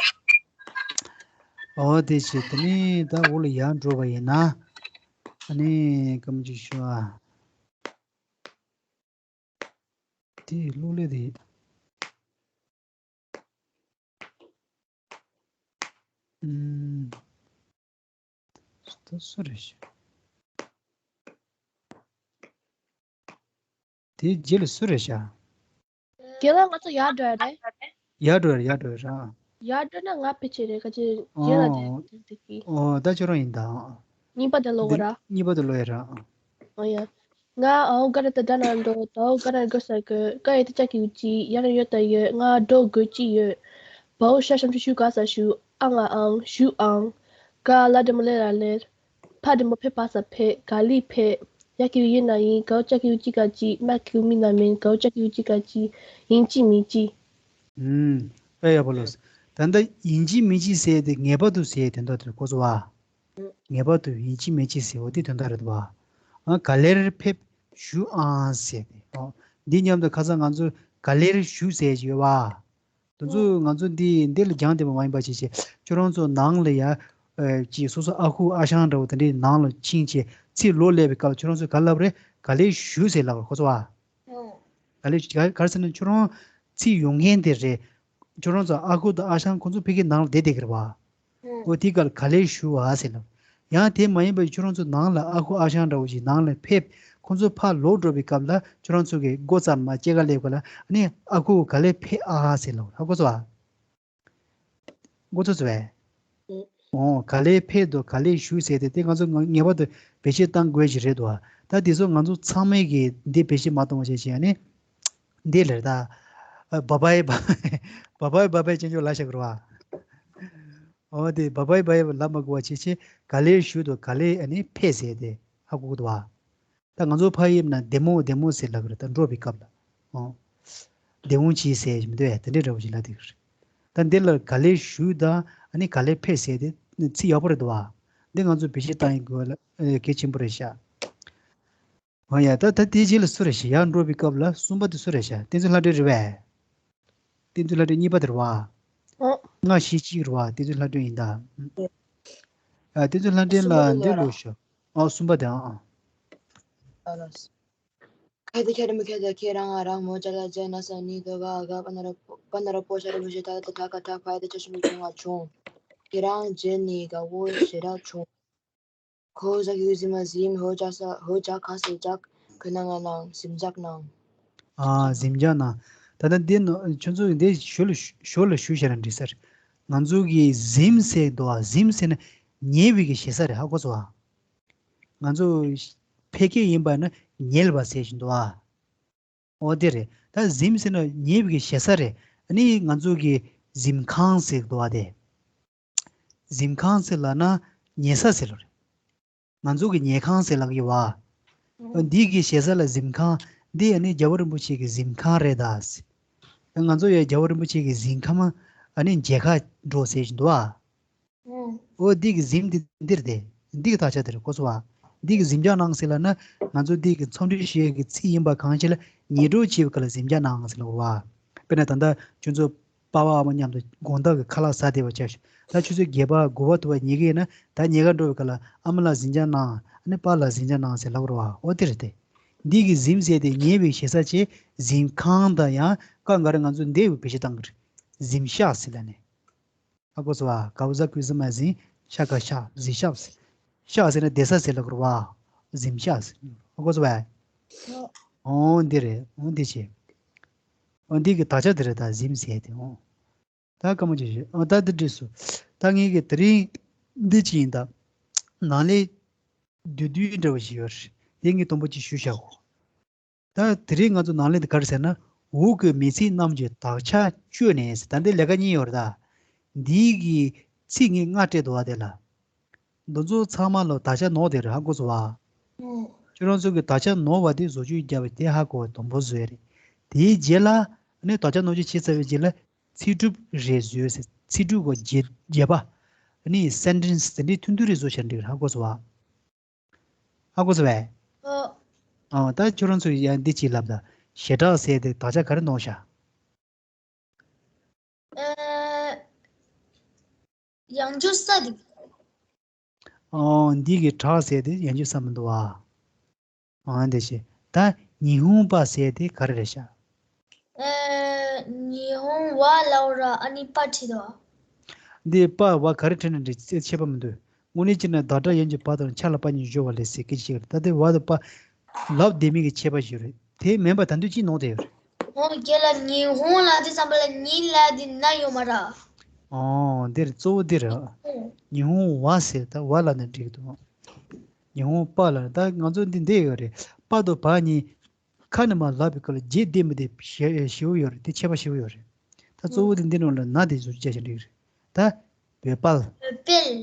འོ་དེ་བྱས་དེ་ནས་ད་འོག་ལ་ཡར་འགྲོ་བ་ཡིན་ན། ཨ་ནི་སྐར་མ་གཅིག་ཞུ་ཨ། དེ་གློག་ཀླད་དེ། ཨུམ། ད་སུ་རེད་ཤག་དེའི་རྗེས་ལ་སུ་རེད་ཤག་རྒན་ལགས། ང་ཚོ་ཡར་འགྲོ་ཡ་རེད། ཡར་འགྲོ་ཡ་རེད། ཡར་འགྲོ་ཡ་རེད་ར། ཡར་འགྲོ་ན་ང་ཕལ་ཆེར་རེད། ཁ་ཆེ་རྗེས་ལ། ཨོ། དེ་དེ་གི་ཨོ་ད་ཁྱོད་རང་ཡིན་ད། གཉིས་པ་དེ་ལོག་འདི་ར། གཉིས་པ་དེ་ལོག་ཡ་ར། ཨོ་ཡ། ང་འའོ་ག་ར་ད་ད་ན་འགྲོ། ད་འའོ་ག་ར་གོ་ས་གི། ཀ་ཡ་ད་ཅག་གི་ཡུ་ཅི། ཡ་ན་ཡོ་ད་ཡོད། ང་འགྲོ་དགོས་ཀྱི་ཡོད། བའོ་ཤ་ཤམ་ཤུ་ཤུ་ག་ས་ཤུ། ཨ་ང་ཨང་། ཞུ་ཨང་། ག་ལ་འགྲེང་བུ་ལེ་ར་ལེར། ཕ་འགྲེང་བུ་ཕེ་ཕ་ས་ཕེ། ག་ལི་ཕེ། ཡ་གི་ཡུ་ཡི་ན་ཡིན། གའོ་ཅ་གི་ཡུ་ཅི་ག་ཅི། མ་གི་ཡུ་མི་ན་མིན། གའོ་ཅ་གི་ཡུ་ཅི་ག་ཅི། ཡིན་ཅི་མིན་ཅི། ཨུམ། དཔེ་ཡག་པོ་ལོས། ད་ལྟ་ཡིན་གཅིག་མིན་གཅིག་ཟེར་དེ་ངེས་པར་དུ་ཟེར་དོན་དག་དེ་གོ་སོང་བ། ངེས་པར་དུ་ཡིན་གཅིག་མིན་གཅིག་ཟེར་བ་དེ་དོན་དག་རེད་བ། ཨ་ག་ལེར་ཕེབས་ཞུ་ཨང་ཟེར་ཏེ། ཨོ། འདི་མཉམ་དུ་ཁ་སང་ང་ཚོ་ག་ལེར་ཞུ་ཟེར་གྱི་ཡོད་བ། དེ་ཚོ་ང་ཚོ་འདི་འདི་ལ་སྦྱང་བསྡད་པ་མ་ཡིན་པ་བྱས་བྱས། ཁྱོད་རང་ཚོ་ནང་ལ་ཡ། ཨེ་ཅིག་སོ་སོ་ཨ་ཁུ་ཨ་ཞང་འདྲ་བོ་དེ་འདྲའི་ནང་ལ་ཕྱིན་བྱས་ཚིག་ལོག་སླེབས་པའི་སྐབས་ཁྱོད་རང་ཚོས་ག་ལབ་རེད། ག་ལེར་ཞུ་ཟེར་ལབ་རེད། གོ་སོང་བ། ག་ལེར་ག་ག་རེ་ཟེར་ན་ཁྱོད་རང་ཚིག་ཡོང་མཁན་དེ་རེད། ཁྱོད་རང་ཚོ་ཨ་ཁུ་དང་ཨ་ཞང་ཁོང་ཚོ་ཕ་གིའི་ནང་ལ་བསྡད་བསྡད་ཀྱི་རེད་བ། ཨོ་དེ་ག་ལ་ག་ལེར་ཞུ་བ་ཟེར་ལབ། ཡང་དེ་མ་ཡིན་པར་ཁྱོད་རང་ཚོ་ནང་ལ་ཨ་ཁུ་ཨ་ཞང་འདྲ་བོ་ཞིག་ནང་ལ་ཕེབས། ཁོང་ཚོ་ཕར་ལོག་འགྲོ་བའི་སྐབས་ལ་ཁྱོད་རང་ཚོ་གི་སྒོ་རྩར་མར་སྐྱེལ་ག་སླེབས་ག་ལ་ཨ་ནི་ཨ་ཁུ་ག་ལེར་ཕེབས་ཨ་ཟེར་ལབ། ཧ་གོ་སོང་བ། མགོ་ཚོས་བས། ཨོ། ག་ལེར་ཕེབས་དང་ག་ལེར་བཞུགས་ཟེར་ཏེ་དེ་ང་ཚོ་ངེས་པར་དུ་བེད་སྤྱོད་གཏང་དགོས་ཀྱི་རེད་དོ། ད་དེ་ཚོ་ང་ཚོ་ཚང་མས་ཀྱི་འདི་བེད་སྤྱོད་མ་གཏོང་བ་བྱས་བྱས་ནས། འདི་ལས་ད། བ་བའི་བ་བའི་བ་བའི་བ་བའི་ཅན་ཅོ་ལ་ཤག་རུ་བ། ཨོ་དེ་བ་བའི་བ་བའི་ལ་མ་གོ་བ་བྱས་བྱས་ག་ལེར་བཞུགས་དང་ག་ལེར་ཨ་ནི་ཕེབས་ཟེར་ཏེ་ཧ་གོ་གི་འདུག་བ། ད་ང་ཚོ་ཕ་ཡིབ་ན་བདེ་མོ་བདེ་མོ་ཟེར་ལབ་ཀྱི་རེད། ད་འགྲོ་བའི་སྐབས་ལ། ཨོ། བདེ་མོ་གྱིས་ཟེར་མི་འདུག་ཨེ། དེ་འདྲའི་འདྲ་བོ་ཞིག་ལབ་བསྡད་ཀྱི་རེད། ད་འདི་ལ་ག་ལེར་བཞུགས་དང་ཨ་ནི་ག་ལེར་ཕེབས་ཟེར་དེ་ཚིག་ཡག་པོ་རེད་འདུག་བ། འདི་ང་ཚོ་བེད་སྤྱོད་བཏང་ཡི་དགོས་ལ་ཨེ་གལ་ཆེན་པོ་རེད་ཤག་ཨོ་ཡ། ད་ད་དེའི་རྗེས་ལ་སུ་རེད་ཤག་ཡར་འགྲོ་བའི་སྐབས་ལ་གསུམ་པ་དེ་སུ་རེད་ཤག་བསྟན་འཛིན་ལྷ་སྒྲོན་རེད་པས། བསྟན་འཛིན་ལྷ་སྒྲོན་གཉིས་པ་དེ་རེད་བ། ཨོ། ང་བཞི་གཅིག་རེད་བ། བསྟན་འཛིན་ལྷ་སྒྲོན་ཡིན་ད། ཨ་བསྟན་འཛིན་ལྷ་སྒྲོན་ལ་འདི་ལོས་ཤོག་ཨོ་གསུམ་པ་དེ་ཨང་ཨང་། ཁ་ད་ཁྱེད་རི་མོ་ཁྱེད་ད་ཁྱེད་རང་ང་རང་མོ་ཅ་ལ་ཅ་ན་ས་ནི་ད་ག་ག་པ་ན་ར་པ་ན་ར་པོ་ཤ་རི་མོ་ཤེ་ད་ད་ད་ག་ད་ཕ་ཡ་ད་ཅ་ཤི་མི་བྱུང་བ་བྱུང་། ཁྱེད་རང་རྗེས་ནི་དགའ་བོ་ཞེ་དྲག་བྱུང་། ཁོ་ཟ་གི་ཟི་མ་ཟིམ་ཧོ་ཅ་ས་ཧོ་ཅ་ཁ་སེ་ཅག་ཁ་ན་ང་ནང་ཟིམ་ཅག་ནང་། ཨ་ཟིམ་ཅག་ནང་། ད་ལྟ་འདི་ནོ་ཁྱོད་ཚོ་འདི་ཞོར་ལ་ཞོར་ལ་ཞུ་བྱས་ན་འགྲིག་ས་རེད། ང་ཚོ་གི་ཟིམ་ཟེར་འདུག་ཨ། ཟིམ་ཟེར་ན་ཉེ་བའི་གི་ཞེ་ས་རེད། ཧ་གོ་སོང་ཨ། ང་ཚོ་ཕལ་སྐད་ཡིན་པ་ན་ཉེ་བ་ཟེར་བཞིན་འདུག་ཨ། འོ་དེ་རེད། ད་གཟིམ་ཟེར་ན་ཉེ་བའི་གི་ཞེ་ས་རེད། ཨ་ནི་ང་ཚོ་གི་གཟིམ་ཁང་ཟེར་འདུག་བ་དེ། གཟིམ་ཁང་ཟེར་ལབ་ན་ཉལ་ས་ཟེར་ལབ་རེད། ང་ཚོ་གི་ཉལ་ཁང་ཟེར་ལབ་ཀྱི་ཡོད་བ། འདི་གི་ཞེ་ས་ལ་གཟིམ་ཁང་། འདི་ཨ་ནི་རྒྱལ་བ་རིན་པོ་ཆེ་གི་གཟིམ་ཁང་རེད་ད་ཟེར། ང་ཚོ་ཡང་རྒྱལ་བ་རིན་པོ་ཆེ་གི་གཟིམ་ཁང་མ་ཨ་ནི་མཇལ་ཁ་འགྲོ་ཟེར་བཞིན་འདུག་བ། ཨོ་འདི་གི་གཟིམ་འདི་འདིར་དེ། འདི་གི་དག་ཆ་དེ་རེད། གོ་སོང་བ། འདི་གི་གཟིམ་ཅག་ནང་ཟེར་ལབ་ན། ང་ཚོ་འདི་གི་འཚམས་འདྲི་ཞུ་ཡས་ཀྱི་ཚིག་ཡིན་པ་གང་ཞིག་ལ་ཉལ་གྲོལ་བྱེད་པའི་སྐབས་ལ་གཟིམ་ཅག་ནང་ཟེར་ལབ་པ། དཔེར་ན་ད་ལྟ་ཁྱོད་ཚོ་པ་ཕ་ཨ་མ་མཉམ་དུ་དགོང་དག་གི་ཁ་ལག་ཟ་བསྡད་པ་ཆ་བཞག་ད་ཁྱོད་ཚོ་སྒལ་པ་དགུ་པ་དུ་བ་ཉལ་གི་ཡོད་ན། ད་ཉལ་ག་འགྲོ་བའི་སྐབས་ལ་ཨ་མ་ལགས་གཟིམ་ཅག་ནང་ཨ་ནི་པ་ལགས་གཟིམ་ཅག་ནང་ཟེར་ལབ་རེད་བ། ཨོ་དེ་རེད་དེ། འདི་གི་གཟིམ་ཟེར་དེ་ཉལ་བའི་ཞེ་ས་བྱས་གཟིམ་ཁང་དང་ཡང་ཀ་འགའ་རེ་ང་ཚོ་འདས་པའི་བེད་སྤྱོད་བཏང་གི་རེད། གཟིམ་ཤག་ཟེར་ལབ་ནས། ཧ་གོ་སོང་བ། ག་བུ་ཟ་གུ་ཟི་མ་གཟིམ། ཤ་ག་ཤག་གཟིམ་ཤག་ཟེར། ཤག་ཟེར་ན་བསྡད་ས་ཟེར་ལབ་ཀྱི་རེད་བ། གཟིམ་ཤག་ཟེར། ཧ་གོ་སོང་བ། འོ་འདི་རེད། འོ་འདི་བྱས། འོ་འདི་གི་དག་ཆ་འདི་རེད། ད་གཟིམ་ཟེར་དེ་འོ། ད་སྐར་མ་གཅིག་ཞུ། ཨ་ད་འདི་འགྲིག་སོང་། ད་ངེད་ཀྱི་དེ་རིང་འདི་ཅི་ཡིན་ད། ནང་ལས་བསྡུས་བསྡུས་འདྲ་བ་ཞིག་ཡོད་རེད། དེ་ངས་དང་པོ་གཅིག་ཞུས་བཞག་གོ། ད་དེ་རིང་ང་ཚོ་ནང་ལས་འདི་ག་རེ་ཟེར་ན། འོག་གི་མིང་ཚིག་རྣམས་ཀྱི་དག་ཆ་བཅོས་ནས་ཟེར། ད་འདི་ལས་ཀ་གཉིས་ཡོད་རེད་ད། འདིའི་གི་ཚིག་ངས་ལྔ་སྤྲད་འདུག་བ་དེ་ལ། འདི་ཚོ་ཚང་མ་ལ་དག་ཆ་ནོར་དེ་རེད། ཧ་གོ་སོང་བ། ཨོ། ཁྱོད་རང་ཚོ་གི་དག་ཆ་ནོར་བ་དེ་བཟོ་བཅོས་རྒྱབ་པ་དེ་ཧ་གོ་བ་དང་པོ་བཟོས་རེད། དེའི་རྗེས་ལ་ཨ་ནི་དག་ཆ་ནོར་བཅོས་བྱས་ཚར་བའི་རྗེས་ལ་ཚིག་གྲུབ་རེ་བཟོས་ཟེར། ཚིག་གྲུབ་གོ་རྒྱས་རྒྱས་པ། ཨ་ནི་སེན་ཊེན་སི་དེ་འདྲའི་ཐུང་ཐུང་རེ་བཟོ་བྱས་འགྲིག་རེད། ཧ་གོ་སོང་བ། ཧ་གོ་སོང་བས། ཨོ། ཨོ་ད་ཁྱོད་རང་ཚོ་ཡང་འདི་གཅིག་ལབ་ད། ཞེ་དྲག་ཟེར་དེ་དག་ཆ་ག་རེ་ནོར་ཤག་ཨེ། ཡང་འཇུག་ས་དེ། ཨོ་འདི་གི་དྲག་ཟེར་དེ་ཡང་འཇུག་ས་མི་འདུག་ཨ། ཨོ་འདི་ཞེ། ད་ཉི་ཧོང་པ་ཟེར་དེ་ག་རེ་རེད་ཤག་ཨེ། ཉི་ཧོང་བ་ལབ་ར། ཨ་ནི་པ་བྲིས་དོ། འདི་པ་བ་ག་རེ་བྲིས་ན་འགྲིག་ཁྱད་པར་མི་འདུག་དངོས་གནས་བྱས་ན་བདག་སྒྲ་ཡན་གྱི་བ་དང་ཆ་ལ་པ་ཉིད་སྦྱོར་བ་ལས་ཟེར་སྐད་ཆ་ཞིག་རེད། ད་དེ་བ་དང་པ་ལབ་བསྡད་མིན་གྱི་ཁྱད་པར་ཞིག་རེད། དེ་མིན་པ་ད་དུང་ཅི་ནོར་དེ་ཡོད་རེད། ཨོ་རྒན་ལགས། ཉི་ཧོང་ལབ་དུས་ཙམ་པ་ལ་ཉི་ལབ་དེ་ན་ཡོད་མ་རེད། ཨོ་འདིར་གཙོ་བོ་འདི་རེད། ཨོ། ཉི་ཧོང་བ་ཟེར། ད་བ་ལབ་ན་འགྲིག་འདུག་ཉི་ཧོང་པ་ལབ། ད་ང་ཚོ་འདི་འདི་ཡོད་རེད། པ་དང་བ་གཉིས་ཁ་ནས་མར་ལབ་པའི་སྐབས་ལ་རྗེས་འདེད་མི་འདེད་ཞེ་ཞེ་པོ་ཡོད་རེད། དེ་ཁྱད་པར་ཞེ་པོ་ཡོད་རེད། ད་གཙོ་བོ་དེ་འདི་ནང་ལ་ན་དེ་ཚོ་བཅད་བཞག་འགྲིག་རེད། ད་བོད་དཔལ། བོད་དཔལ།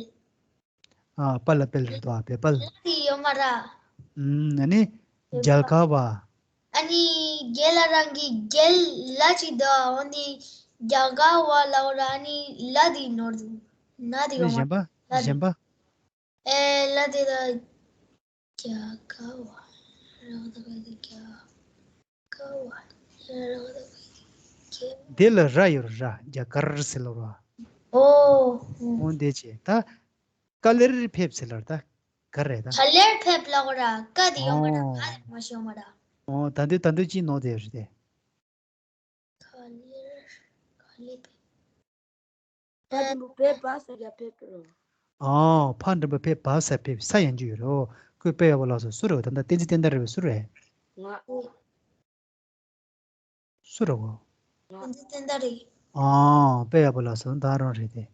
ཨ་དཔལ་ལ་དཔལ་རེད་དོ། བོད་དཔལ། ལ་དེ་ཡོད་མ་རེད། ཨུམ། ཨ་ནི་རྒྱལ་ཁ་བ། ཨ་ནི་རྒན་ལགས་རང་གི་རྒྱལ་ལ་ཅིག་འདུག་འོ་འདི་རྒྱལ་ཁ་བ་ལབ་ར། ཨ་ནི་ལ་དེ་ནོར་འདུག་ན་དེ་ཡོད་མ་རེད། གཞན་པ། ལ་དེ། གཞན་པ། ཨེ་ལ་དེ་ད། རྒྱ་གར་བ། ར་ག་བཏགས་ག་རྒྱ་གར་བ། ར་ག་བཏགས་ག་རྒྱ། དེ་ལ་ར་ཡོད་ར། རྒྱ་གར་ཟེར་ལབ་ར། ཨོ། འོ་འདི་བྱས་ད། ག་ལེར་ཕེབས་ཟེར་ལབ་ར་ད། ག་རེད་ད། ག་ལེར་ཕེབས་ལབ་ར། ག་དེ་ཡོད་མ་ར། ཨོ། ག་དེ་མ་ཤེས་ཡོད་མ་ར། ཨོ་ད་འདི་ད་འདི་ཅི་ནོར་དེ་རེད་དེ། ག་ལེར། ག་ལེར་ཕེབས། ཕ་འགྲེང་བུ་བེ་བ་ས་རྒྱ་ཕེབས་རོ། ཨོ་ཕ་འགྲེང་བུ་བེ་བ་ས་ཕེབས། ས་ཡན་ཆད་ཡོད་རོ། ཁོས་དཔེ་ཡག་པོ་ལབ་སོང་། སུ་རེད་བ། ད་ལྟ་བསྟན་འཛིན་བསྟན་དར་རེད་བ། སུ་རེད། ང་། སུ་རེད་བ། བསྟན་འཛིན་བསྟན་དར་རེད། ཨོ་དཔེ་ཡག་པོ་ལབ་སོང་། ད་རང་རེད་དེ།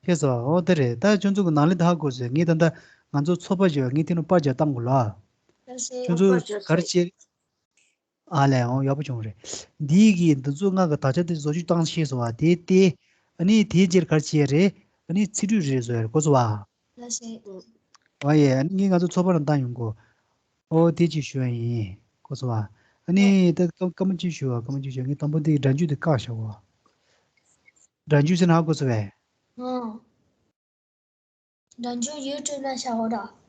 ཤེས་སོང་། ཨོ་དེ་རེད། ད་ཁྱོད་ཚོ་གི་ནང་ལས་ད་ཧ་གོ་སོང་། ངས་ད་ལྟ་ང་ཚོ་ཚོགས་པ་བརྗོད། ངས་དེ་ནང་པར་རྒྱག་བཏང་དགོས་ལ། ཁྱོད་ཚོ་ག་རེ་བྱེད། ཨ་ལས། འོང་ཡག་པོ་བྱུང་རེད། འདིའི་གི་འདི་ཚོ་ང་གི་དག་ཆ་དེ་བཟོ་བཅོས་བཏང་ཤེས་སོང་བ། དེ་དེ། ཨ་ནི་དེའི་རྗེས་ག་རེ་བྱས་རེད། ཨ་ནི་ཚིག་འབྲུ་རེ་བཟོ་ཡ་རེད། གོ་སོང་བ། ལགས་སེ། ཨོ་ཡེ། ཨ་ནི་ངས་ང་ཚོ་ཚོགས་པ་ནང་བཏང་ཡོང་གོ། ཨོ་དེ་ཅིག་ཞུ་ཡ་ཡིན། གོ་སོང་བ། ཨ་ནི་ད་སྐར་སྐར་མ་གཅིག་ཞུ་བ། སྐར་མ་གཅིག་ཞུ་བ། ངས་དང་པོ་འདི་སྒྲ་འཇུག་དེ་བཀག་བཞག་གོ། སྒྲ་འཇུག་ཟེར་ན་ཧ་གོ་སོང་བས། ཨོ། སྒྲ་འཇུག་ཡུ་ཊུབ་ན་བཞག་གོ་ར།